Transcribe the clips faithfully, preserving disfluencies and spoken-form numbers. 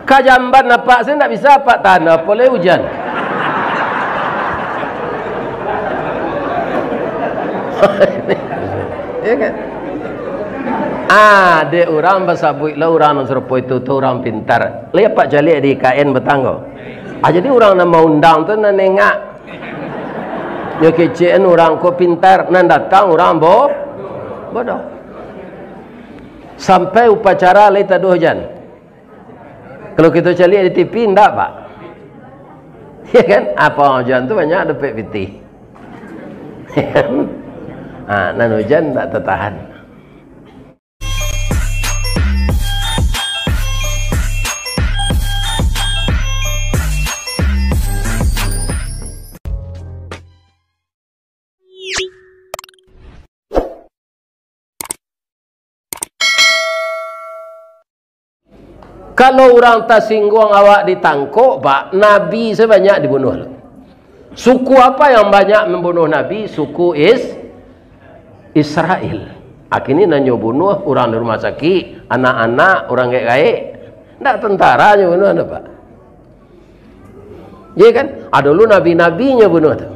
Ka jamban apak se ndak bisa apak tahan, apo lai ujan. Ya kan? Ah, dek urang basabuik lah urang nan sarupo itu tu urang pintar. Lai apak caliak di I K N batanggo. Ah, jadi urang nan maundang tu nan nengak. Nyo kecekan urang ko pintar, nan datang urang bo-, bodoh. Sampai upacara lai taduah ujan. Kalau kito caliak di T V, ndak, Pak? Ya kan? Apak ujan tu banyak dapek pitih. Ya kan? Ha, nan ujan ndak tatahan. Kalau urang tasingguang awak ditangkok, Pak, nabi sabanyak dibunuah tu. Suku apa yang banyak mambunuah nabi? Suku Is-, Israel. Akhirnyo nan nyo bunuah urang di rumah sakik, anak-anak, urang gaek-gaek. Ndak tentara nyo bunuah tu, Pak. Iya kan? Ado lu nabi-nabi nyo bunuah tu.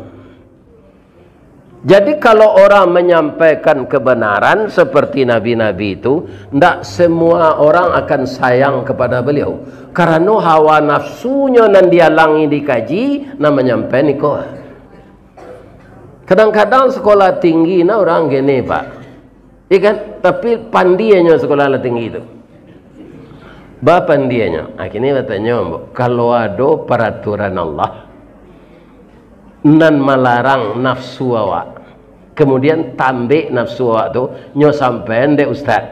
Jadi, kalau orang menyampaikan kebenaran seperti nabi-nabi itu, ndak semua orang akan sayang kepada beliau. Karano hawa nafsunyo nan dialangi dikaji, nan manyampaian iko. Kadang-kadang sekolah tinggi nah urang gini, Pak. Iya kan? Tapi pandianyo sekolah lah tinggi tu. Bapandianyo. Akhirnyo batanyo, "Kalau ado peraturan Allah nan malarang nafsu awak, kemudian tambek nafsu awak tu, nyo sampaian dek ustaz."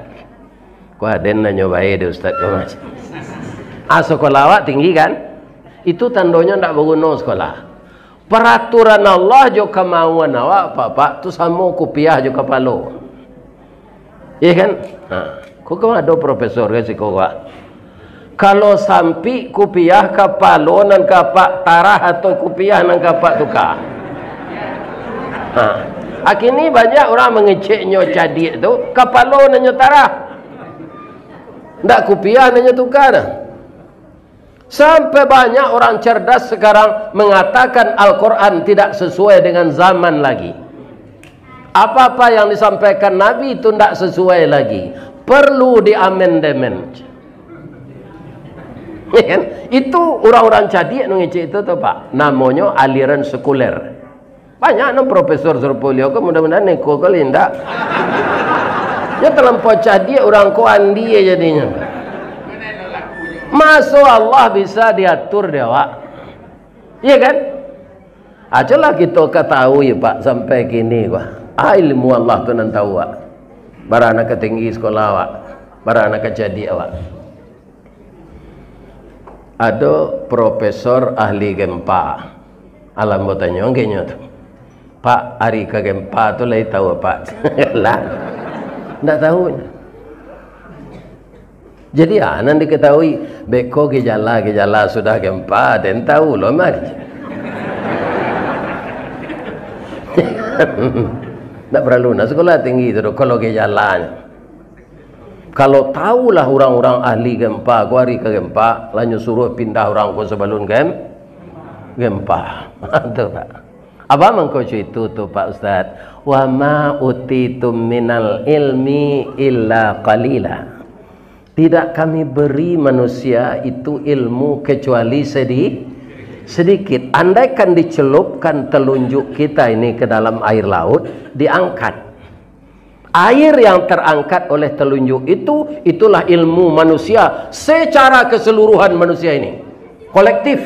Ko aden nanyo bae dek ustaz ko, Mas. Ah, sekolah awak tinggi kan? Itu tandonyo ndak baguno sekolah. Peraturan Allah jo kamauan awak, Pak, Pak, tu samo kupiah jo kapalo. Iya kan? Ha. Ko, ko ado profesor ka siko, Pak. Kalau sampik kupiah, kapalo nan ka apak tarah atau kupiah nan ka apak tuka? Ha. Akhirnyo banyak urang mangeceknyo cadiak tu, kapalo nan nyo tarah. Ndak kupiah nan nyo tuka dah. Sampai banyak orang cerdas sekarang mengatakan Al-Quran tidak sesuai dengan zaman lagi. Apa-apa yang disampaikan Nabi itu ndak sesuai lagi. Perlu diamendemen. Ya kan? Itu orang-orang cadiak mangecek itu tu, Pak. Namonyo aliran sekuler. Banyak no profesor sarupo baliau ko, mudah-mudahan neko ko indak. Nyo talampau cadiak urang ko, andi jadinyo. Maso Allah bisa diatur dek awak. Iya kan? Acolah kito katahui, Pak, sampai kini, Pak. Ah, ilmu Allah tu nan tahu, Pak. Bara nan ka tinggi sekolah awak. Bara nan ka cadiak awak. Ado profesor ahli gempa. Alah ambo tanyo ka inyo tu, "Pak, ari ka gempa tu lai tahu, Pak?" Lah, ndak tahu. Jadi, ah, nan diketahui, beko gejala-gejala sudah gempa, den tahu lo mah. Ndak paralu nak sekolah tinggi tu, kalau gejalanya. Kalau tahulah urang-urang ahli gempa, ko ari ka gempa, lah nyo suruah pindah urang ko sabalun gem-, gempa. Tu, Pak. Apa mangko cuitu tu, Pak Ustaz? "Wa ma utitum minal ilmi illa qalila." Tidak kami beri manusia itu ilmu kecuali sedi-, sedikit. Andaikan dicelupkan telunjuk kita ini ke dalam air laut, diangkat. Air yang terangkat oleh telunjuk itu, itulah ilmu manusia secara keseluruhan manusia ini. Kolektif.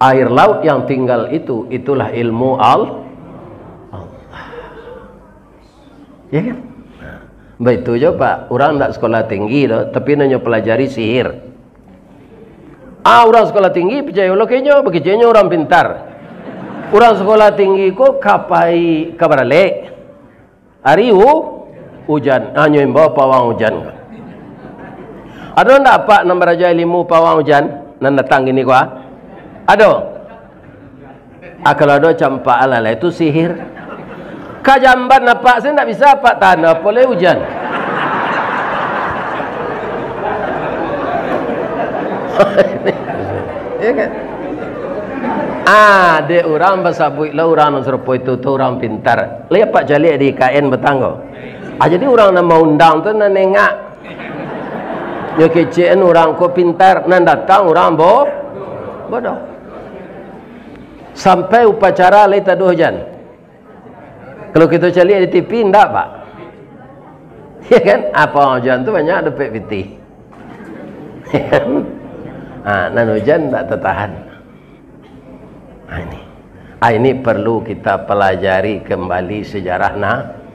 Air laut yang tinggal itu, itulah ilmu Al-, Allah. Ya kan? Baitu jo, Pak. Urang ndak sekolah tinggi doh, tapi nan nyo pelajari sihir. Ah, urang sekolah tinggi, picayo lo ka inyo, bakeceknyo urang pintar. Urang sekolah tinggi ko ka pai ka baralek. Ari u-, ujan, hanyo imbau pawang ujan. Ado ndak apak nan baraja ilimu pawang ujan, nan datang kini ko, ah? Ado? Ah, kalau ado campak alah, lah itu sihir. Ka jamban apak se ndak bisa apak tahan, apo lai ujan. Ya kan? Ah, dek urang basabuik lah urang nan sarupo itu tu urang pintar. Liek Pak caliak di K N batang ko. Ah, jadi urang nan maundang tu nan nengak. Nyo kecekan urang ko pintar, nan datang urang bo-, bodoh. Sampai upacara lai taduah jan. Kalau kito caliak di T V, ndak, Pak? Ya kan? Apa jan tu banyak dapek pitih. Ya kan? Ah, nan ujan ndak tatahan. Ah, ini. Ah, ini perlu kita pelajari kembali sejarah na-,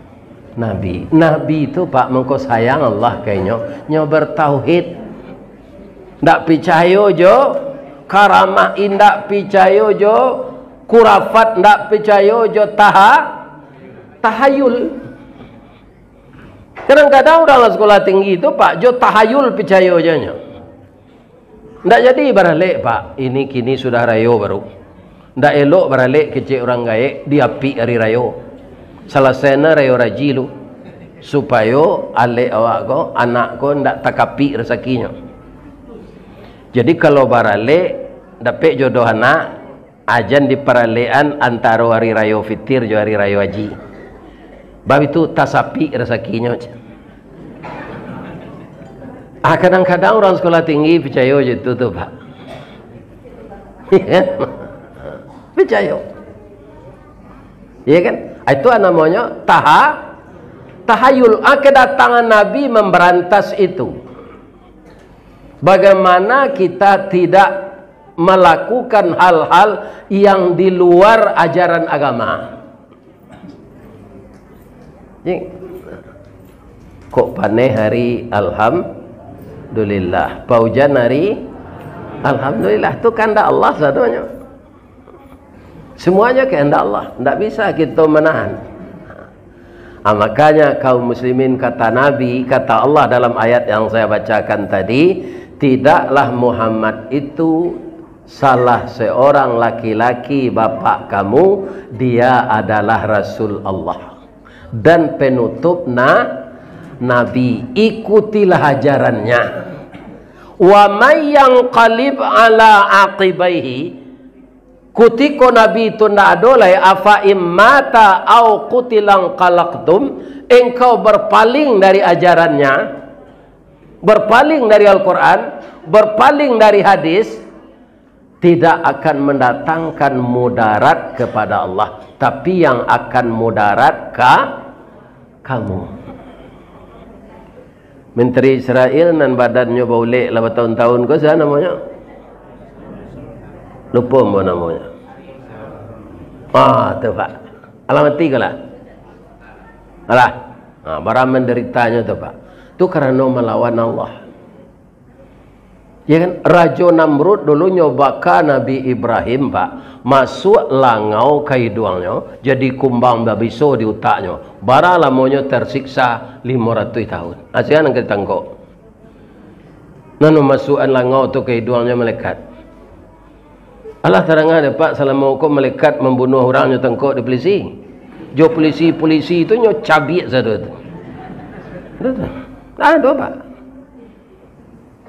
Nabi. Nabi tu, Pak, mangko sayang Allah ka inyo, nyo bertauhid. Ndak picayo jo karamah, indak picayo jo kurafat, ndak picayo jo taha-, tahayul. Kadang-kadang urang lah sekolah tinggi tu, Pak, jo tahayul picayo jo nyo. Ndak jadi baralek, Pak. Ini kini sudah rayo baru. Ndak elok baralek kecek urang gaek di apik ari rayo. Salasai na rayo raji lu, supayo alek awak ko, anak ko ndak takapik rasakinyo. Jadi kalau baralek, dapek jodoh anak, ajan diparalekan antaro ari rayo fitir jo ari rayo haji. Bab itu tasapik rasakinyo. Ah, kadang-kadang urang sekolah tinggi picayo je tu, tu, Pak. Picayo. Iya kan? Ah, itu namonyo taha-, tahayul. Ah, kedatangan Nabi memberantas itu. Bagaimana kita tidak melakukan hal-hal yang di luar ajaran agama? Jing. Kok paneh hari, alhamdulillah. Paujan hari, alhamdulillah. Tu kandak Allah sadonyo. Semuanya kehendak Allah. Ndak bisa kita menahan. Ah, makanya kaum muslimin, kata Nabi, kata Allah dalam ayat yang saya bacakan tadi, "Tidaklah Muhammad itu salah seorang laki-laki bapak kamu, dia adalah Rasul Allah dan penutup na-, Nabi. Ikutilah ajarannya. Wa may yanqalib ala aqibaihi," kutiko Nabi tu ndak ado lai, "afa immata au qutilang qalaktum," engkau berpaling dari ajarannya, berpaling dari Al-Quran, berpaling dari hadis, tidak akan mendatangkan mudarat kepada Allah, tapi yang akan mudarat ka kamu. Menteri Israel nan badannyo baulek lah batahun-tahun ko, sia namonyo? Lupo ambo namonyo. Ah, tu, Pak. Alah mati ko lah? Alah. Ha, bara mandaritanyo tu, Pak. Tu karano malawan Allah. Ya kan? Rajo Namrud dulu nyo baka Nabi Ibrahim, Pak. Masuak langau ka iduangnyo, jadi kumbang babiso di utaknyo. Bara lamonyo tersiksa? Limo ratuih tahun. Ha, sia nan ka ditangkok. Nano masuakan langau tu ka iduangnyo malaikat. Alah tarang dek Pak, salamo ko malaikat mambunuah urang nyo tangkok di polisi. Jo polisi-polisi tu nyo cabiak sado tu. Ado tu. Ado, Pak.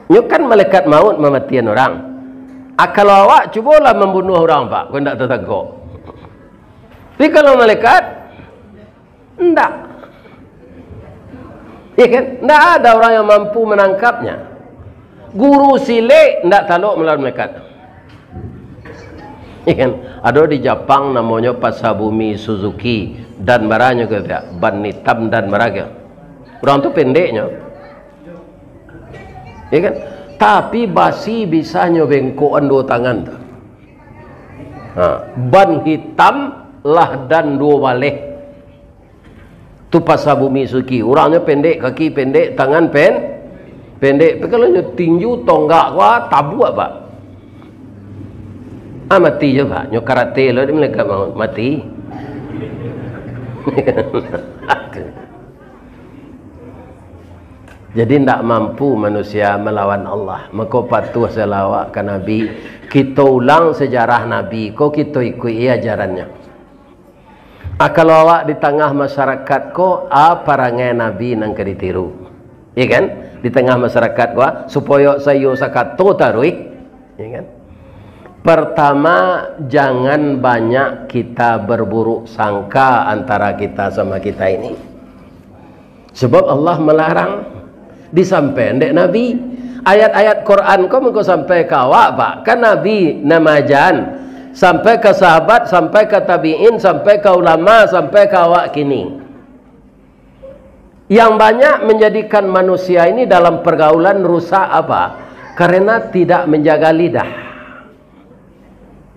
Nyo kan malaikat maut mamatian urang. Ah, kalau awak cubolah mambunuah urang, Pak, ko ndak tatangkok. Tapi kalau malaikat, ndak. Ya kan? Ndak ada orang yang mampu menangkapnya. Guru silek ndak talok melawan malaikat. Ya kan? Ado di Japang namonyo Pasabumi Suzuki, dan baranyo ke pihak, ban hitam dan baraga. Urang tu pendeknyo. Ya kan? Tapi basi bisa nyo bengkokan duo tangan tu. Ha, ban hitam lah dan duo baleh. Tu Pasabumi Suzuki. Urangnyo pendek, kaki pendek, tangan pen-, pendek. Tapi kalau nyo tinju, tonggak ko, ah, tabuak, Pak. Ah, mati je, Pak. Nyo karate lo di malaikat maut. Mati. Jadi, ndak mampu manusia malawan Allah. Mako, patuah salawat ka Nabi. Kito ulang sejarah Nabi ko, kito ikuik ajarannyo. Ah, kalau awak di tangah masyarakat ko, ah, parangai Nabi nan ka ditiru. Ya kan? di tangah masyarakat ko, supayo saiyo sakato taruih, ya kan? Pertama, jangan banyak kita berburuk sangka antara kita sama kita ini. Sebab Allah melarang, disampaikan dek Nabi. Ayat-ayat Quran ko mangko sampai ka awak, Pak. Kan Nabi nan maajan, sampai ka sahabat, sampai ka tabiin, sampai ka ulama, sampai ka awak kini. Yang banyak menjadikan manusia ini dalam pergaulan rusak apa? Karena tidak menjaga lidah.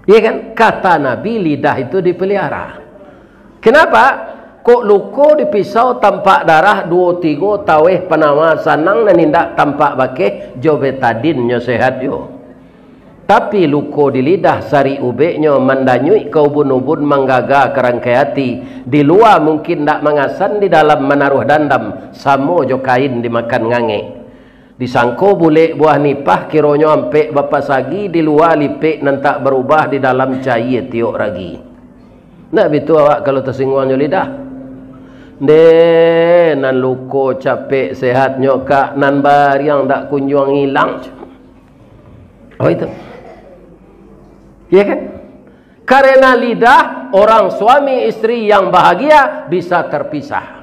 Iya kan? Kata Nabi, lidah itu dipelihara. Kenapa? Kok luko di pisau tampak darah, duo tigo taweh panawa sanang nan indak tampak bakeh, jo betadin nyo sehat yo. Tapi luko di lidah sarik ubeknyo mandanyuik ka ubun-ubun, manggaga ka rangkai ati, di lua mungkin ndak mangasan, di dalam manaruah dandam, samo jo kain dimakan ngangek. Disangko bulek buah nipah, kironyo ampek bapasagi, di lua lipek nan tak barubah, di dalam cayie tiok ragi. Ndak bitu awak kalau tasingguang jo lidah? Ndeh, nan luko capek sehatnyo, Kak, nan bariang dak kunjuang ilang. Oh, itu. Iya kan? Karena lidah, orang suami istri yang bahagia bisa terpisah.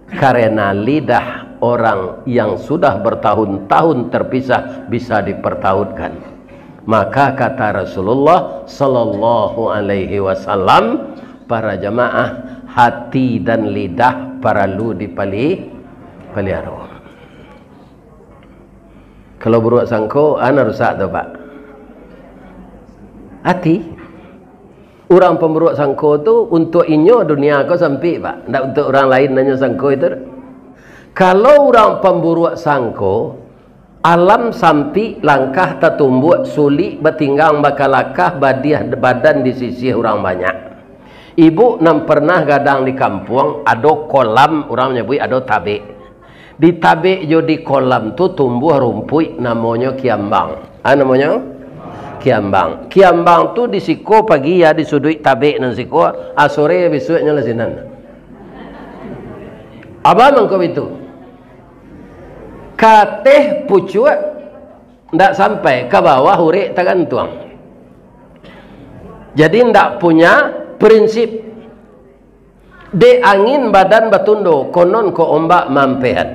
Karena lidah, orang yang sudah bertahun-tahun terpisah bisa dipertautkan. Maka kata Rasulullah sallallahu alaihi wasallam, para jamaah, hati dan lidah paralu dipali-, paliharo. Kalau buruak sangko, ana rusak tu, Pak? Ati. Urang pamburuak sangko tu, untuak inyo dunia ko sampik, Pak. Ndak untuak urang lain nan nyo sangko itu. Kalau urang pamburuak sangko, alam sampik, langkah tatumbuak, sulik batinggang bakalakah, badiah badan disisiah urang banyak. Ibuk nan pernah gadang di kampuang, ado kolam, urang manyabuik ado tabek. Di tabek jo di kolam tu tumbuah rumpuik, namonyo kiambang. Ah, namonyo? Kiambang. Kiambang tu di siko pagi ya, di suduik tabek nan siko, ah, sore bisuaknyo lah sinan. Abah mangko itu. Kateh pucuak, ndak sampai, ka bawah urek tagantuang. Jadi ndak punya prinsip. Dek angin badan batundo, konon ko ombak mampehan.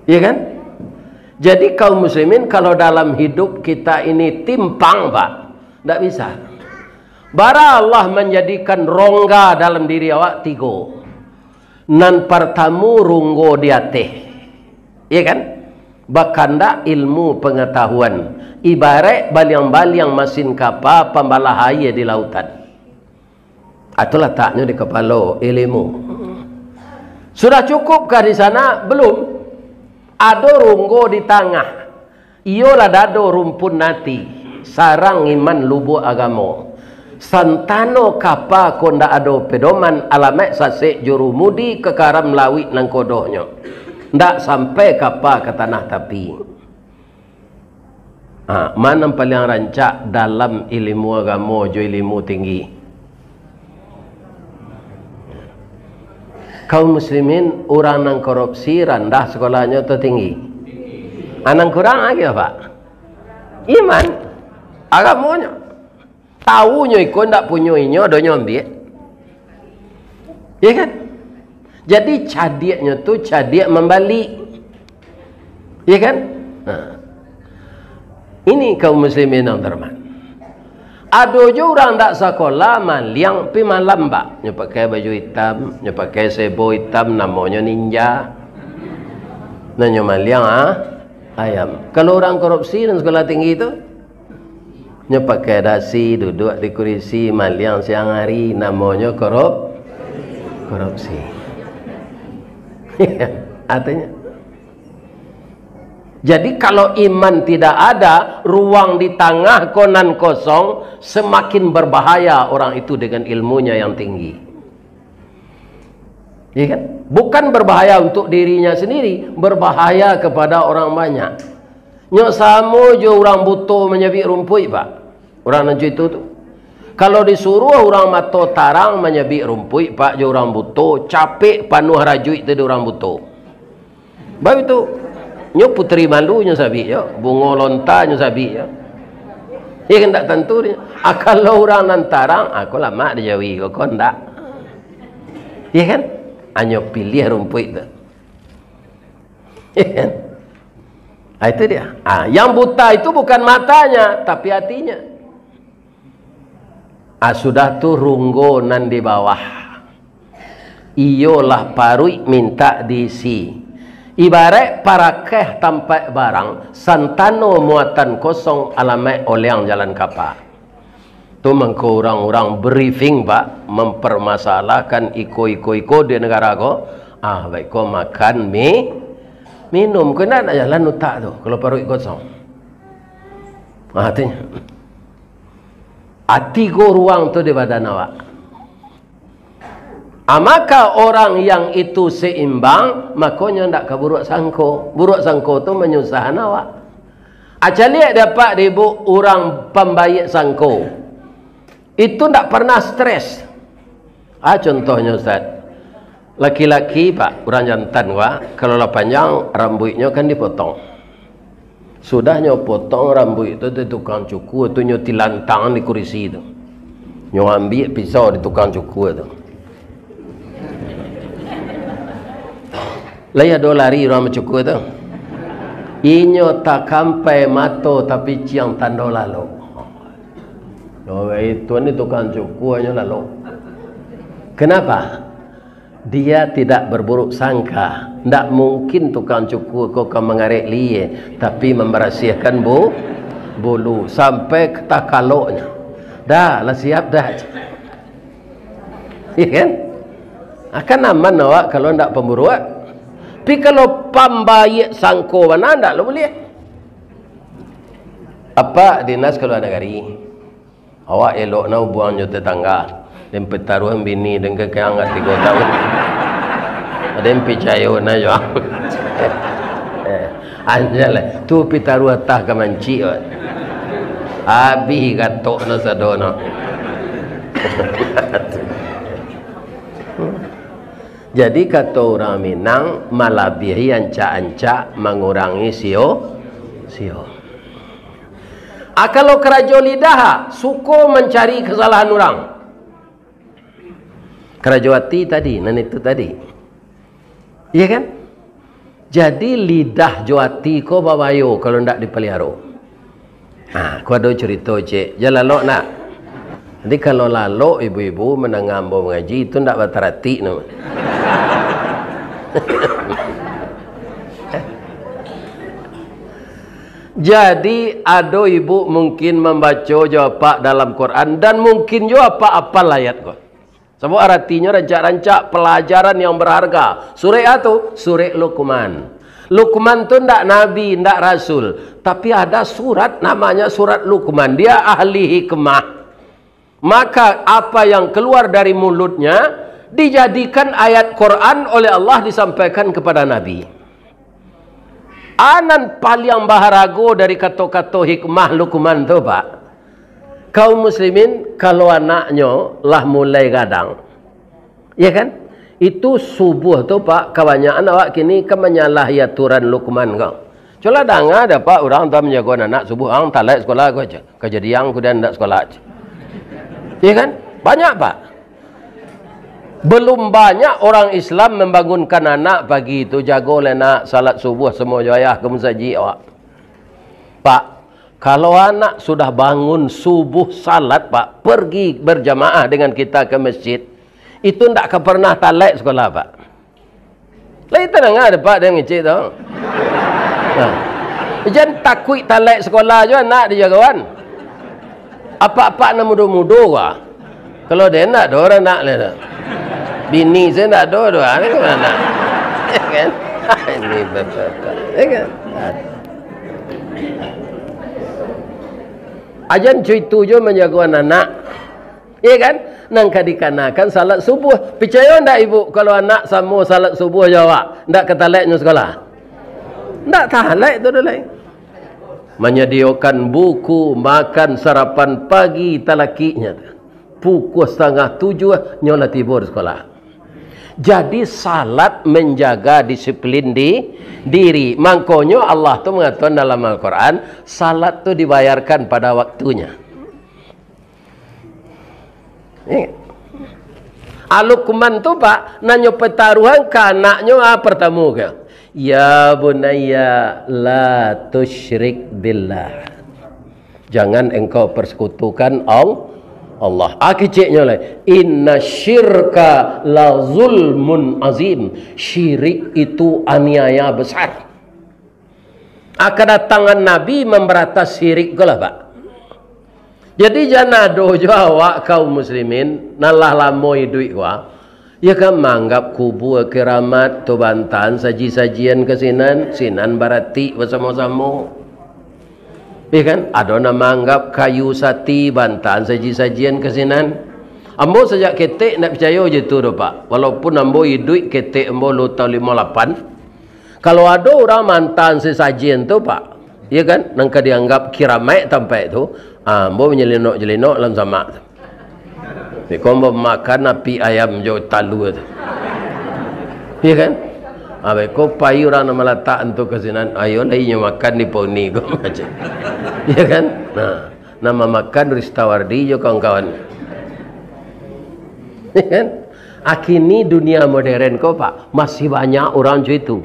Ya kan? Jadi kaum muslimin, kalau dalam hidup kita ini timpang, Pak, ndak bisa. Bara Allah manjadikan rongga dalam diri awak tigo. Nan partamo ronggo di ateh. Ya kan? Bakandak ilmu pangatahuan. Ibarat baliang-baliang masin kapa pambalah aia di lautan. Atau lataknyo di kapalo, ilmu. Sudah cukupkah di sana? Belum. Ado ronggo di tangah. Iyolah dado rumpun ati, sarang iman lubuak agamo. Santano kapa ko ndak ado pedoman, alamaik sasek jurumudi, kakaram lawik nan kodohnyo. Ndak sampai kapa ka tanah tapi. Ha, ma nan paliang rancak dalam ilimu agamo jo ilimu tinggi? Kaum muslimin, urang nan korupsi randah sakolahnyo atau tinggi? Ha, nan kurang lagi, Pak? Iman, agamonyo. Taunyo iko ndak punyo inyo, donyo ambiak. Ya kan? Jadi, cadiaknyo tu cadiak mambalik. Ya kan? Nah. Ini kaum muslimin yang terhormat. Ado jo urang ndak sakolah, maliang pi malam, Pak. Nyo pakai baju itam, nyo pakai sebo itam, namonyo ninja. Nah, nyo maliang, ah, ayam. Kalau urang korupsi nan sakolah tinggi tu, nyo pakai dasi, duduak di kurisi, maliang siang hari, namonyo korup-, korupsi. Artinya, jadi kalau iman tidak ada, ruang di tangah ko nan kosong, semakin berbahaya orang itu dengan ilmunya yang tinggi. Ya kan? Bukan berbahaya untuk dirinya sendiri, berbahaya kepada orang banyak. Nyo samo jo urang buto manyabik rumpuik, Pak. Urang nan cuito tu. Kalau disuruah urang mato tarang manyabik rumpuik, Pak, jo urang buto, capek panuah rajuik tu di urang buto. Baru tu, nyo puteri malu nyo sabik yo, bungo lonta nyo sabik yo. Iyo kan, ndak tantu nyo. Ah, kalau urang nan tarang, ah, ko lamak di Jawi ko, ko ndak. Iyo kan? Hanyo piliah rumpuik tu. Iyo kan? Ah, itu dia. Ah, yang buta itu bukan matanya, tapi hatinya. Ah, sudah tu runggo nan di bawah. Iyolah paruik mintak diisi. Ibaraik parakeh tampaik barang, santano muatan kosong, alamaik oleang jalan kapa. Tu mangko urang-urang briefing, Pak, mamparmasalahkan iko, iko, iko di nagara ko. Ah, baik ko makan mi-, minum. Ko indak nak jalan utak tu, kalau paruik kosong. Ah, tu nyo. Ati ko ruang tu di badan awak. Ah, maka orang yang itu seimbang, makonyo ndak ka buruak sangko. Buruak sangko tu manyusahan awak. Ah, caliak dapek di ibu urang pambayik sangko. Itu ndak pernah stres. Ah, contohnyo, Ustaz. Laki-laki, Pak, urang jantan, Pak, kalau lah panjang, rambuiknyo kan dipotong. Sudah nyo potong rambuik tu, tu tukang cukur tu nyo tilantang di kurisi tu. Nyo ambiak pisau di tukang cukur tu. Lai ado lari urang bacukur tu. Inyo takampai mato tapiciang tando lalok. Yo, itu ni tukang cukur nyo lalok. Kenapa? Dia tidak berburuk sangka. Ndak mungkin tukang cukur ko ka mangarek lihia, tapi mambarasiahkan bu-, bulu sampai ka takaloknyo. Dah, lah siap dah. Iya kan? Akan aman awak kalau ndak pamburuak. Tapi kalau pambayik sangko bana, ndak lo buliah. Apak dinas ka lua nagari. Awak elok na ubuang jo tetangga. Den pitaruah bini den ka kiang ka tigo taun. Den picayo na jo. Eh, anjalah. Tu pitaruah tah ka mancik, wak. Abih gatok no sado no. Jadi, kato urang Minang, malabiahi ancak-ancak, mangurangi sio-sio. Ah, kalau karajo lidah, ah, suko mancari kasalahan urang. Karajo ati tadi, nan itu tadi. Iya kan? Jadi, lidah jo ati ko babayo kalau ndak dipaliaro. Nah, ko ado curito, cek. Jan lalok, nak. Jadi, kalau lalok ibu-ibu mandanga ambo mangaji, itu ndak bataratik no. Jadi, ado ibu mungkin mambaco jo apak dalam Quran, dan mungkin jo apak apal ayat ko. Sabab aratinyo rancak-rancak palajaran yang berharga. Surek a tu? Surek Luqman. Luqman tu ndak nabi, ndak rasul, tapi ada surat namanya surat Luqman. Dia ahli hikmah. Maka apa yang keluar dari mulutnya dijadikan ayat Quran oleh Allah disampaikan kepada Nabi. A nan paliang baharago dari kato-kato hikmah Luqman tu, Pak. Kaum muslimin, kalau anaknyo lah mulai gadang, ya kan? Itu subuh tu, Pak, kabanyakan awak kini kan manyalahi aturan Luqman ko. Cubolah danga dapek urang tu manjago anak subuh, ang talaik sekolah ko aja. Kajadian kudian ndak sekolah aja. Ya kan? Banyak, Pak. Belum banyak orang Islam membangunkan anak pagi tu, "Jagolah, nak, salat subuh samo jo ayah ka musajik awak." Pak, kalau anak sudah bangun subuh salat, Pak, pergi berjamaah dengan kita ke masjid, itu ndak ka pernah talaik sekolah, Pak. Lai tadanga dapek den ngecek tu. Nah. Jan takuik talaik sekolah jo anak dijagoan. Apak-apak nan mudo-mudo ko. Kalau den ndak ado anak lai tu. Bini se ndak ado tu, ah, ni ka ma anak? Kan? Ini bapak-bapak. Ya kan? Ajan cuitu jo manjagoan anak. Iya kan? Nan ka dikanakan salat subuh. Picayo ndak ibu, kalau anak samo salat subuh jo awak, ndak ka talaiknyo sekolah? Ndak talaik tu doh lai. Manyadiokan buku, makan, sarapan pagi talakiknyo tu. Pukua satangah tujuah, nyo lah tibo di sekolah. Jadi, salat manjaga disiplin di diri. Mangkonyo Allah tu mangatokan dalam Al-Quran, salat tu dibayarkan pada waktunya. Ingat. Al-Luqman tu, Pak, nan nyo pataruahan ka anaknyo, ah, partamo ka, "Ya bunayya, la tusyrik billah." Jangan engkau persekutukan Al-, Allah. Ah, keceknyo lai, "Inna syirka la zulmun azim." Syirik itu aniaya besar. Ah, kadatangan Nabi mambarantas syirik ko lah, Pak. Jadi, jan ado jo awak kaum muslimin, nan lah lamo iduik ko, ah, ya kan, manganggap kubua kiramat tu bantahan saji-sajian ka sinan, sinan baratik basamo-samo. Ya kan? Ado nan manganggap kayu sati bantahan saji-sajian ka sinan. Ambo sajak ketek ndak picayo jo itu doh, Pak. Walaupun ambo iduik ketek ambo lo taun limo lapan. Kalau ado urang mantahan sasajian tu, Pak, ya kan, nan ka dianggap kiramaik tampek tu, ah, ambo manyelinok-jelinok dalam samak tu. Beko makan api ayam jo talua tu. Iya kan? Abih ko pai urang nan malatak tu ka sinan, ayo lah inyo makan di poni ko macam. Iya kan? Nah, nan mamakan Ristawardi jo kawan-kawan. Iya kan? Akini dunia modern ko, Pak, masih banyak urang jo itu.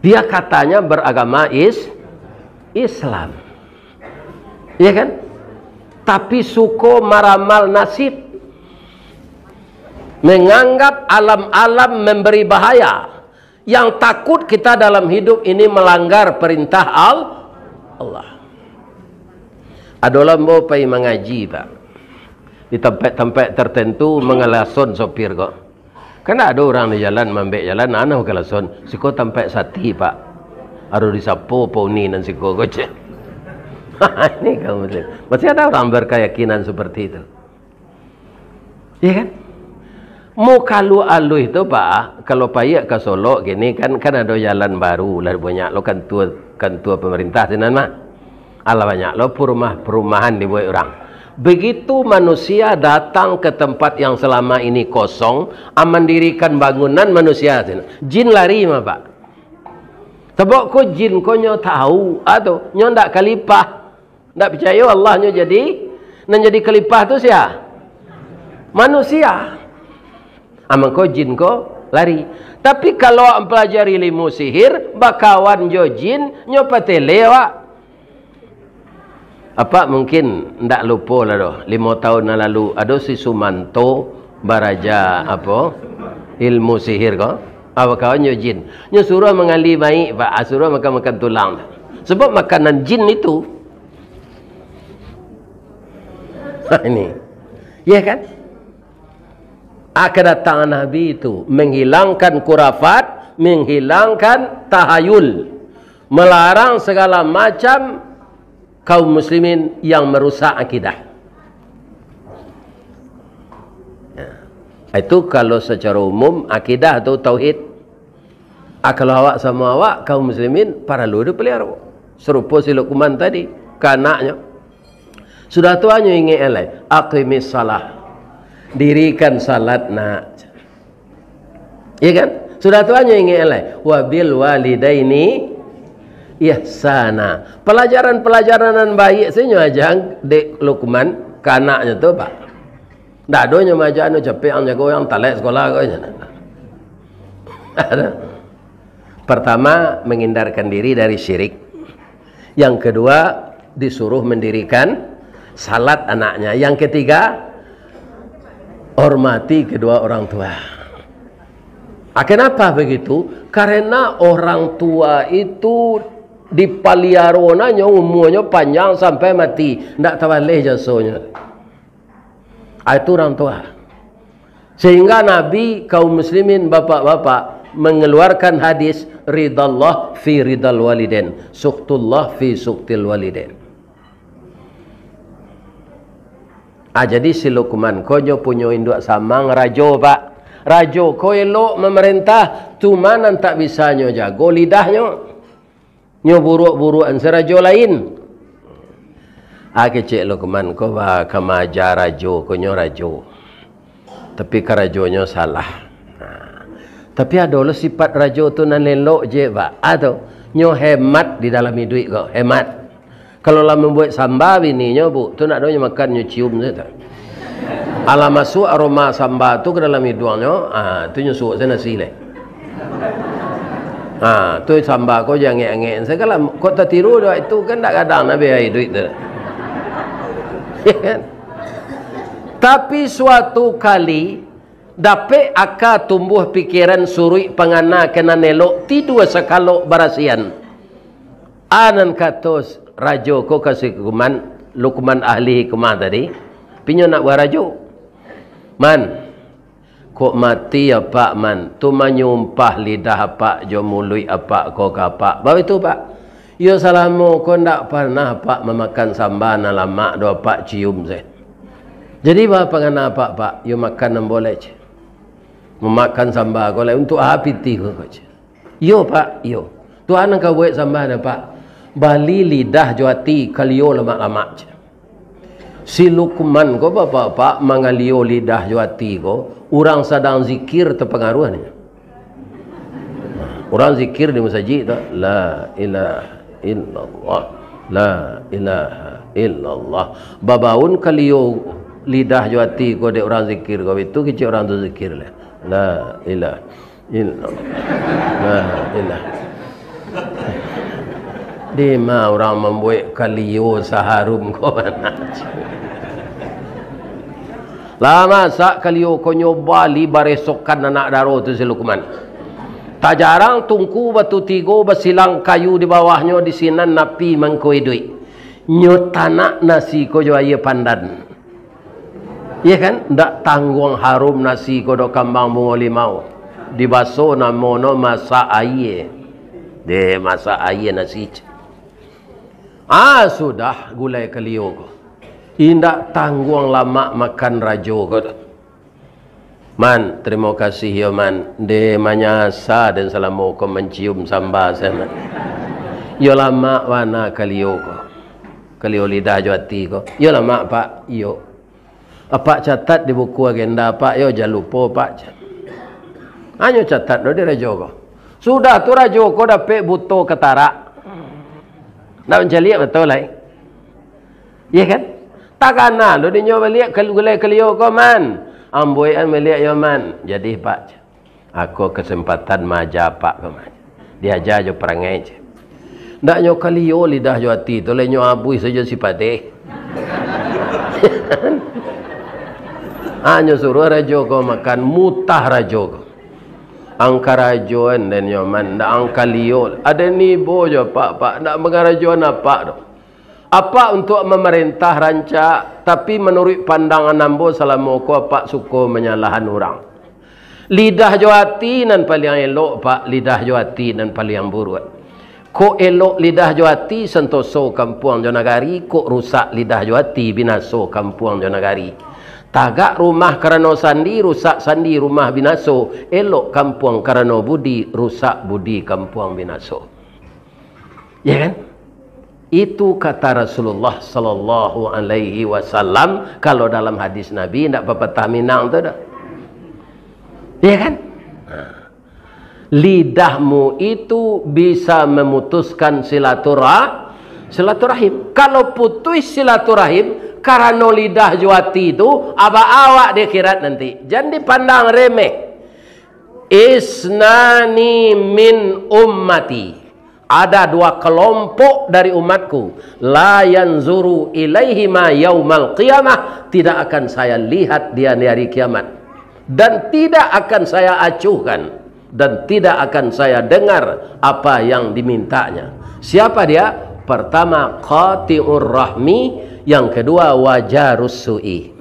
Dia katanya beragama is-, Islam. Iya kan? Tapi suko maramal nasib. Menganggap alam-alam memberi bahaya. Yang takut kita dalam hidup ini melanggar perintah Al-, Allah. Ado lah ambo pai mangaji, Pak. Di tampek-tampek tertentu mangalason sopir ko. Kan ado urang di jalan, maambek jalan, nah, nah, kalason. Siko tampek sati, Pak. Harus disapo poni nan siko ko, cek. Ini kaum muslim. Masih ada orang berkeyakinan seperti itu. Iya kan? Mukalu aluih tu, Pak, kalau paiak ka Solok kini kan, kan ado jalan baru lah, banyak lo kantua, kantua pemerintah sinan mah. Alah, banyak lo perumah-, perumahan dibuek urang. Begitu manusia datang ke tempat yang selama ini kosong, ah, mandirikan bangunan manusia sinan. Jin lari mah, Pak. Sabab ko jin ko nyo tahu, ah, tu, nyo ndak kalipah. Ndak picayo Allah nyo jadi, nan jadi kalipah tu sia? Manusia. Ah, mangko jin ko lari. Tapi kalau awak mempelajari ilmu sihir, bakawan jo jin, nyo patele awak. Apak mungkin ndak lupo lah doh, limo tahun nan lalu, ado si Sumanto baraja, apo, ilmu sihir ko, ah, bakawan jo jin. Nyo suruah mangali maik, Pak, ah, suruah makan-makan tulang. Sebab makanan jin itu. Nah, ini. Ya kan? Ah, kedatangan Nabi itu menghilangkan kurafat, menghilangkan tahayul, melarang segala macam kaum muslimin yang merusak akidah. Ya. Itu kalau secara umum akidah atau tauhid. Ah, kalau awak samo awak, kaum muslimin, paralu dipelihara. Sarupo si Luqman tadi, ka anaknyo. Sudah tu anyo ingek lai, "Aqimis shalah." Dirikan salat, nak. Iya kan? Sudah tu anyo ingek lai, "Wa bil walidaini ihsana." Pelajaran-pelajaran nan baik sajo nyo aja dek Luqman, ka anaknyo tu, Pak. Ndak ado nyo maaja anu capek, ang jago, ang talek sekolah ko, nyo. Ada. Pertama, menghindarkan diri dari syirik. Yang kedua, disuruh mendirikan salat anaknya. Yang ketiga, hormati kedua orang tua. Ah, kenapa begitu? Karena orang tua itu dipaliaro nanyo, umurnyo panjang sampai mati, ndak tabaleh jasonyo. Ah, itu orang tua. Sehingga Nabi, kaum muslimin, bapak-bapak, mengeluarkan hadis, "Ridallah fi ridal waliden, suktullah fi suktil waliden." Ah, jadi si Luqman ko nyo punyo induak samang rajo, Pak. Rajo ko elok mamarentah, cuma nan tak bisa nyo jago lidahnyo. Nyo buruak-buruakan sarajo lain. Ah, kecek Luqman ko ba-, ka maaja rajo ko nyo rajo. Tapi karajonyo salah. Nah, Tapi ado lo sifat rajo tu nan elok je, Pak. Ado. Nyo hemat di dalam iduik ko, hemat. Kalau lah mambuek samba bininyo, Bu, tu ndak ado nyo makan, nyo cium sajo tu. Alah masuak aroma samba tu ka dalam iduangnyo, ah, tu nyo suok sajo nasi lai. Ah, tu samba ko jan angek-angek sagalo. Kok tatiru dek itu kan ndak gadang nabi iduik tu. Tapi suatu kali, dapek aka tumbuah pikiran suruik pangana ka nan elok, tidua sakalok barasian. A nan kato rajo ko ka si Lukman, Lukman ahli hikmah tadi, pinyo nak barajo. Man, kok mati apak, Man, tu manyumpah lidah apak jo muluik apak ko ka apak. Baitu, Pak. Iyo, salamo ko ndak parnah apak mamakan samba nan lamak do apak cium se. Jadi, baa pangana apak, Pak? Iyo, makan nan boleh ce. Mamakan samba ko lai, untuak a pitih ko, ko ce. Iyo, Pak, iyo. Tu a nan ka buek samba dah, Pak. Bali lidah jo ati, kalio lamak-lamak ce. Si Lukman ko, Bapak-bapak, mangalio lidah jo ati ko, urang sadang zikir tapangaruah nyo. Urang zikir di masajik tu, "La ilaha illallah, la ilaha illallah." Babaun kalio lidah jo ati ko dek urang zikir ko, itu kecek urang tu zikir lah. "La ilaha illallah, la ilaha." Dima urang mambuek kalio saharum ko? Lah masak kalio ko nyo bali baresokan anak daro tu si Lukman. Tajarang tungku batu tigo, basilang kayu di bawahnyo, di sinan api mangko iduik. Nyo tanak nasi ko jo aia pandan. Iya kan? Ndak tangguang harum nasi ko do kambang bungo limau. Dibaso namo no masak aia. Deh, masak aia nasi. Ah, sudah gulai kalio ko. Indak tangguang lamak makan rajo ko tu. Man, tarimo kasih yo, Man. Deh, manyasa den salamo ko mancium samba sanak. Yo lamak bana kalio ko. Kalio lidah jo ati ko. Yo lamak, Pak. Iyo. Apak catat di buku agenda, Pak, yo, jan lupo, Pak. Hanyo catat do di rajo ko. Sudah tu rajo ko dapek buto katarak. Ndak mancaliak mato lai. Iya kan? Takana lo dinyo baliak kal-, gulai kalio ko, Man. Ambuikan baliak yo, Man. Jadi, Pak. Ako kasempatan maaja apak ko, Man. Diaja jo parangai je. Ndak nyo kalio lidah jo ati tu, lai nyo abuih sajo si padeh. Hanyo suruah rajo ko makan, mutah rajo ko. Angka rajoan den nyo, Man, ndak angka lio. Aden ibo jo apak, Pak, ndak mangarajoan apak doh. Apak untuak mamarentah rancak, tapi manuruik pandangan ambo, salamo ko apak suko manyalahan urang. Lidah jo ati nan paliang elok, Pak, lidah jo ati nan paliang buruak. Kok elok lidah jo ati, santoso kampuang jo nagari, kok rusak lidah jo ati, binaso kampuang jo nagari. Tagak rumah karano sandi, rusak sandi rumah binaso, elok kampuang karano budi, rusak budi kampuang binaso. Ya kan? Itu kata Rasulullah sallallahu alaihi wasallam, kalau dalam hadis Nabi, ndak papatah Minang tu dah. Ya kan? Nah. Lidahmu itu bisa memutuskan silaturah-, silaturahim. Kalau putus silaturahim karano lidah jo ati tu, abak awak di akhirat nanti. Jan dipandang remeh. Isnani min ummati. Ada dua kelompok dari umatku. La yanzuru ilaihima yaumal qiyamah. Tidak akan saya lihat dia di hari kiamat. Dan tidak akan saya acuhkan. Dan tidak akan saya dengar apa yang dimintanya. Siapa dia? Pertama, qati'ur rahmi. Yang kedua, wajarus su'i.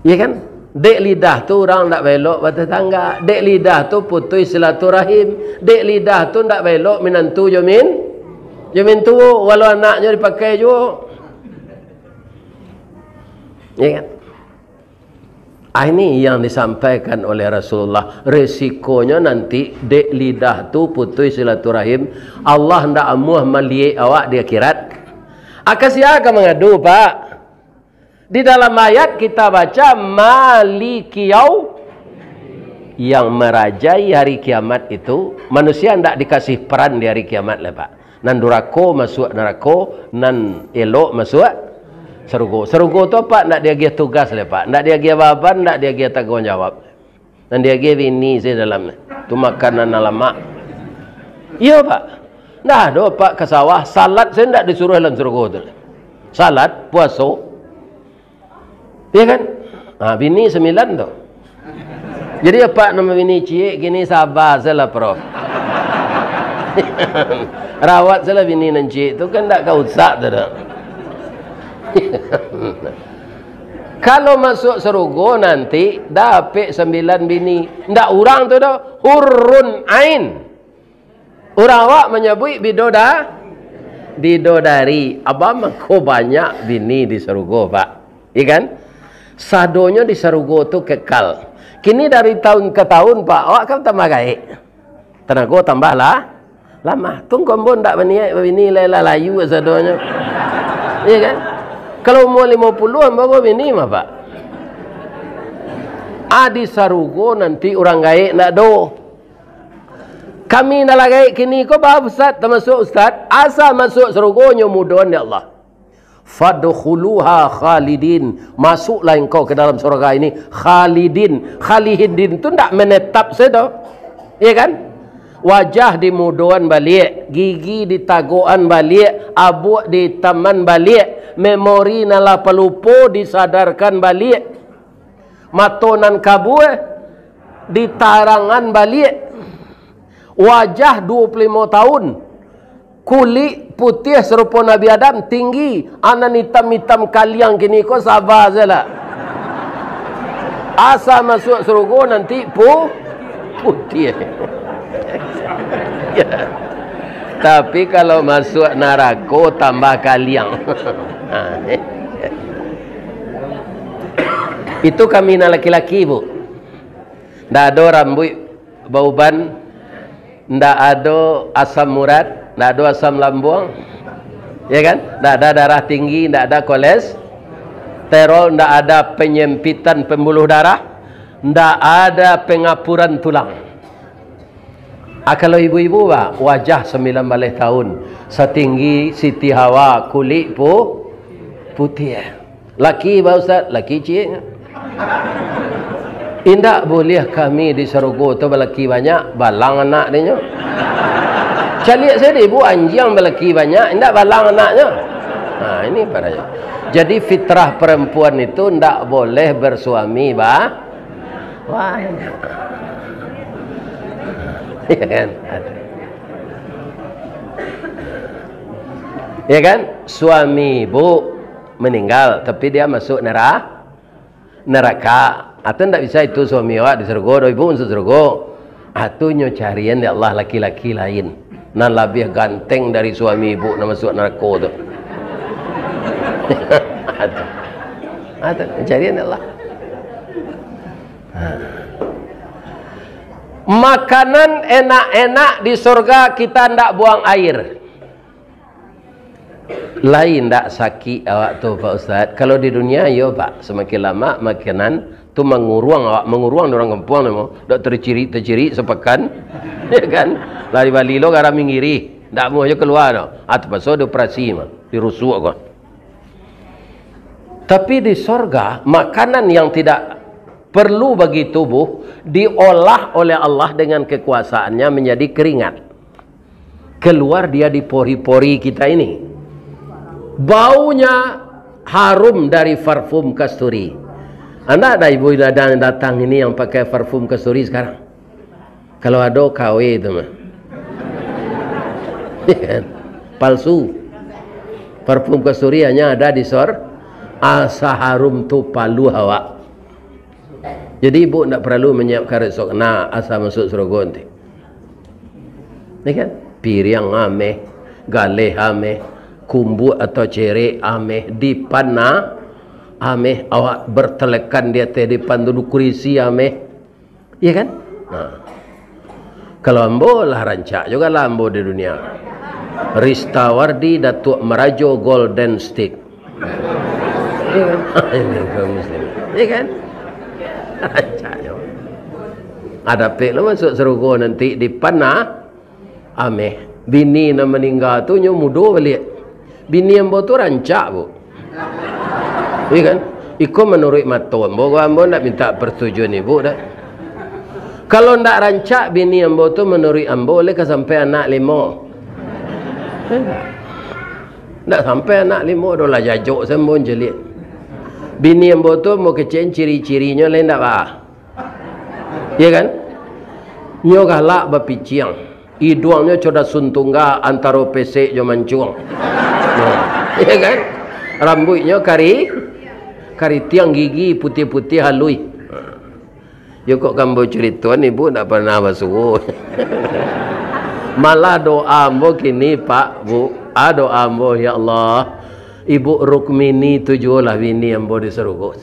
Iya kan? Dek lidah tu urang ndak baelok batatangga. Dek lidah tu putus silaturahim. Dek lidah tu ndak baelok minantu jo min-, jo mintuo, walau anaknyo dipakai juo. Iya kan? Ah, ini yang disampaikan oleh Rasulullah. Resikonyo nanti dek lidah tu putus silaturahim. Allah ndak amuah maliek awak di akhirat. Aka sia ka mangadu, Pak? Di dalam ayat kita baca, "Maliki yau-," Yang marajai hari kiamat itu, manusia ndak dikasih peran di hari kiamat lai, Pak. Nan durako masuak narako, nan elok masuak sarugo. Sarugo tu, Pak, ndak diagiah tugas lai, Pak. Ndak diagiah baban, ndak diagiah tangguang jawab. Nan diagiah bini se dalam tu. Tu makanan nan lamak. Iyo, Pak. Ndak ado, Pak, ka sawah, salat se ndak disuruah dalam sarugo tu. Salat, puaso. Iyo kan? Ha, bini sambilan tu. Jadi, apak nan babini ciek kini, saba salah, Prof. Rawat salah bini nan ciek tu, kan ndak ka usak tu doh. Kalau masuak sarugo nanti, dapek sambilan bini. Ndak urang tu doh, hurun ain. Urang awak manyabuik bidoda-, bidodari. Abah mangko banyak bini di sarugo, Pak. Iya kan? Sadonyo di sarugo tu kekal. Kini dari tahun ka tahun, Pak, awak kan tambah gaek. Tanago tambah lah, lamah. Tu ngko ambo ndak baniaik babini lai lah, layu sadonyo. Iya kan? Kalau umua limo puluah, ambo babini mah, Pak. Ah, di sarugo nanti urang gaek ndak do. Kami nan lah gaek kini ko, bah, Ustaz, tamasuak Ustaz, asa masuak sarugo nyo mudoan dek Allah. "Fadkhuluha khalidin." Masuklah engkau ke dalam surga ini khalidin. Khalidin tu ndak menetap sajo. Iya kan? Wajah dimudoan baliak, gigi ditagokan baliak, abuak diitaman baliak, memori nan lah palupo disadarkan baliak. Mato nan kabua ditarangan baliak. Wajah duo puluah limo tahun, kulik putiah sarupo Nabi Adam, tinggi, anan itam-itam kaliang kini ko, saba sajolah. Asa masuak sarugo nanti pu-, putiah. Tapi kalau masuak narako, tambah kaliang. Itu kami nan laki-laki, Bu. Ndak ado rambuik bauban, ndak ado asam urat, ndak ado asam lambuang. Ya kan? Ndak ada darah tinggi, ndak ada kolesterol, ndak ada penyempitan pembuluh darah, ndak ada pengapuran tulang. Ah, kalau ibu-ibu, bah, wajah sambilan baleh tahun, satinggi Siti Hawa, kulik pu-, putiah. Laki, bah, Ustaz, laki ciek. Indak buliah kami di sarugo tu balaki banyak, balang anak dinyo. Caliak sajo ibu, anjiang balaki banyak, indak balang anaknyo. Nah, ini padanya. Jadi, fitrah perempuan itu ndak boleh bersuami ba-, banyak. Ya kan? Ya kan? Suami ibu meninggal, tapi dia masuk nera-, neraka. Atau ndak bisa itu suami awak di surga, doh ibu masuk surga. Atau nyo carian dek Allah laki-laki lain. Nan labiah ganteng dari suami ibu nan masuk narako tu. Atau, atau carian dek Allah. Ha. Makanan enak-enak di surga kita ndak buang air. Lai ndak sakik awak tu, Pak Ustaz? Kalau di dunia, iyo, Pak. Samakin lamo makanan tu manguruang awak, manguruang di urang kampuang tu, ndak tacirik-tacirik sapakan, ya kan? Lari bali lo garam minggiri, ndak amuah jo kalua tu. Ah, tapaso dioperasi mah, dirusuak ko. Tapi di sorga, makanan yang tidak perlu bagi tubuh diolah oleh Allah dengan kekuasaannya menjadi keringat. Keluar dia di pori-pori kita ini. Baunya harum dari parfum kasturi. Anda ada ibu-ibu yang datang ini yang pakai parfum kasturi sekarang? Kalau ado, K W tu mah. Palsu. Parfum kasturi hanya ada di sor-, asa harum tu paluah awak. Jadi, ibu ndak paralu manyiapkan resok, nah, asa masuk surga nanti. Ya kan? Piriang ameh, galeh ameh, kumbuak atau cerek ameh, dipan ameh, awak bertelekan di ateh dipan tu, kurisi ameh. Iya kan? Nah. Kalau ambo lah rancak juga lah ambo di dunia. Ristawardi Datuak Marajo Golden Stick. Iya kan? Ini kaum muslim. Iya kan? Rancak juga. Adapek lo masuak sarugo nanti di panah ameh. Bini nan maningga tu nyo mudo baliak. Bini ambo tu rancak, Bu. Iya kan? Iko manuruik mato ambo, ambo ndak minta persetujuan ibu dah. Kalau ndak rancak bini ambo tu, manuruik ambo, lai ka sampai anak limo. Ndak sampai anak limo doh lah, jajok sambo jeliak. Bini ambo tu ambo kecek ciri-cirinyo lai ndak ba. Iya kan? Nyo galak bapiciang. Iduangnyo codas suntungga antaro pesek jo mancuang. Nah, iya kan? Rambuiknyo kari, karitiang, gigi putiah-putiah haluih. Yo, kok ka ambo curitoan, ibu ndak pernah basuo. Malah doa ambo kini, Pak, Bu. Ah, doa ambo, "Ya Allah, Ibu Rukmini tu juolah bini ambo di sarugo."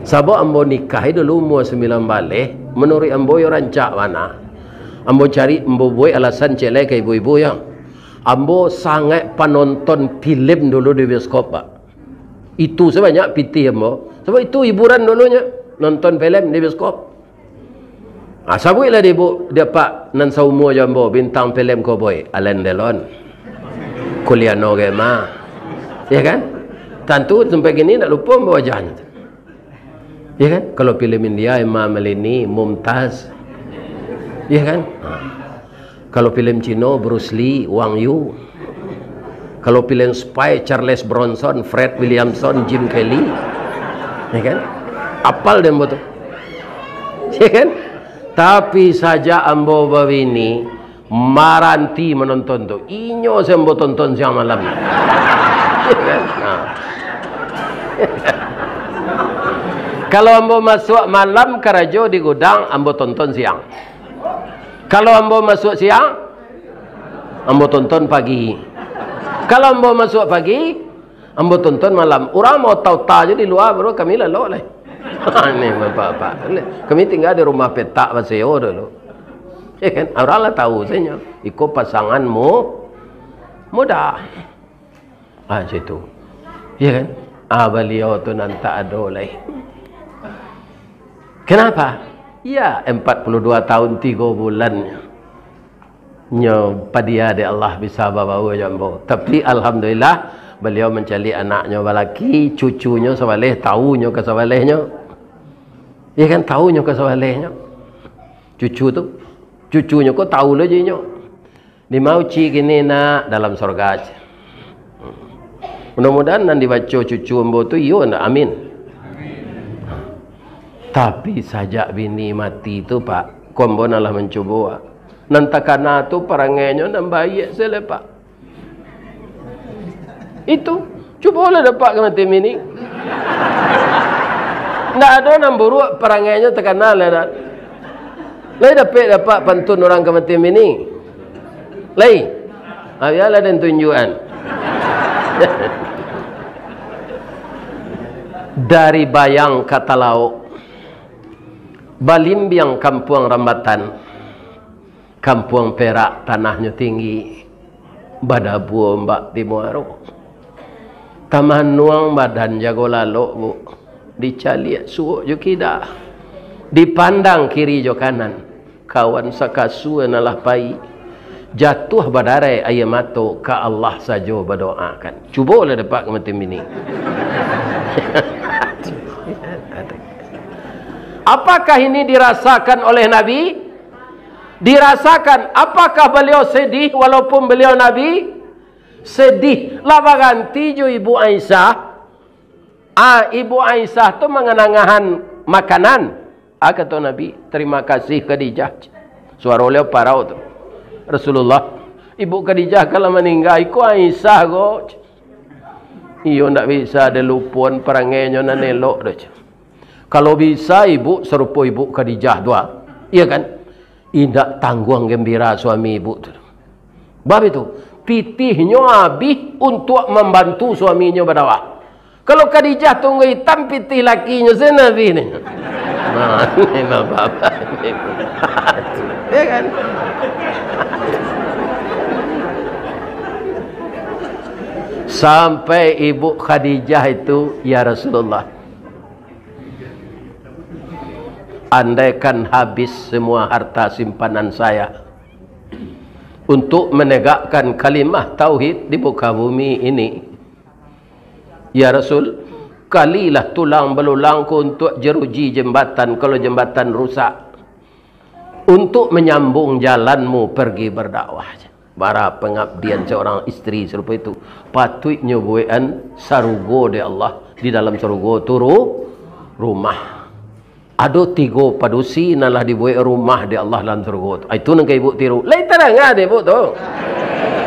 Sabab ambo nikahi dulu umua sambilan baleh, manuruik ambo yo rancak bana. Ambo cari, ambo buek alasan ciek lai ka ibu-ibu yo. Ambo sangaik panonton filem dulu di bioskop, Pak. Itu sabanyak pitih ambo. Sabab itu hiburan dulunyo, nonton filem di bioskop. Ah, sabuiklah di bu-, di apak nan saumua jo ambo, bintang filem koboi, Alain Delon, Kuliano Gema. Ya kan? Tantu sampai kini ndak lupo ambo wajahnyo tu. Ya kan? Kalau filem India, Hema Malini, Mumtaz. Ya kan? Ha. Kalau filem Cino, Bruce Lee, Wang Yu. Kalau filem spy, Charles Bronson, Fred Williamson, Jim Kelly. Ya kan? Apal deh ambo tu. Ya kan? Tapi sajak ambo babini, maranti manonton tu. Inyo se ambo tonton siang malam. Ya kan? Ha. Kalau ambo masuak malam karajo di gudang, ambo tonton siang. Kalau ambo masuak siang, ambo tonton pagi. Kalau ambo masuak pagi, ambo tonton malam. Urang mau tau-tau jo di lua, baru kami lalok lai. Ini bapak-bapak. Kami tingga di rumah petak baseo dulu. Ya kan? Urang lah tau sajo. Iko pasangan mu-, muda. Ah, situ. Ya kan? Ah, baliau tu nan tak ado lai. Kenapa? Ya, empat puluh dua tahun tigo bulan nyo padia dek Allah bisa babaua jo ambo. Tapi, alhamdulillah, baliau mancaliak anaknyo balaki, cucunyo sabaleh, taunyo ka sabalehnyo. Ya kan, taunyo ka sabalehnyo. Cucu tu, cucunyo ko tau lo jo inyo. Di ma Uci kini, nak? Dalam sorga, cek. Mudah-mudahan nan dibaco cucu ambo tu iyo ndak? Amin. Tapi sajak bini mati tu, Pak, ko ambo nan lah mancubo, Pak. Nan takana tu parangainyo nan baiak se lai, Pak. Itu, cubolah dapek ka mati bini. Ndak ado nan buruak parangainyo takana lai, dak? Lai dapek, dapek pantun urang ka mati bini? Lai? Ah, bialah den tunjuakan. Dari Bayang ka Talaok, balimbiang Kampuang Rambatan, Kampuang Perak tanahnyo tinggi, badabua ombak di muaro. Tamanuang badan jago lalok, Bu, dicaliak suok jo kida, dipandang kiri jo kanan, kawan sakasua nan lah pai, jatuah badarai aia mato, ka Allah sajo badoakan. Cubolah dapek ka mati bini. Apakah ini dirasakan oleh Nabi? Dirasakan. Apakah baliau sedih walaupun baliau Nabi? Sedih. Lah baganti jo Ibu Aisyah. Ah, Ibu Aisyah tu manganangahan makanan. Ah, kato Nabi, "Terima kasih, Khadijah." Suaro baliau parau tu. Rasulullah, "Ibu Khadijah kan lah maningga, iko Aisyah ko." Iyo, ndak bisa dilupoan parangainyo nan elok tu. Kalau bisa ibu sarupo Ibu Khadijah tu, ah. Iya kan? Indak tangguang gembira suami ibu tu. Bab itu, pitihnyo abih untuak mambantu suaminyo badakwah. Kalau Khadijah tunggu itam, pitih lakinyo se nan abih ni. Nah, ini bapak-bapak ni. Ya kan? Sampai Ibu Khadijah itu, "Ya Rasulullah, Andaikan habis semua harta simpanan saya untuk menegakkan kalimah tauhid di muka bumi ini, ya Rasul, kalilah tulang belulangku untuk jeruji jembatan, kalau jembatan rusak, untuk menyambung jalanmu pergi berdakwah. Bara pangabdian seorang isteri sarupo itu, patuiknyo buekan sarugo dek Allah, di dalam sarugo tu ru-, rumah. Ado tigo padusi nan lah dibuek rumah dek Allah dalam sarugo tu. Ah, itu nan ka ibu tiru. Lai tarang dek ibu tu.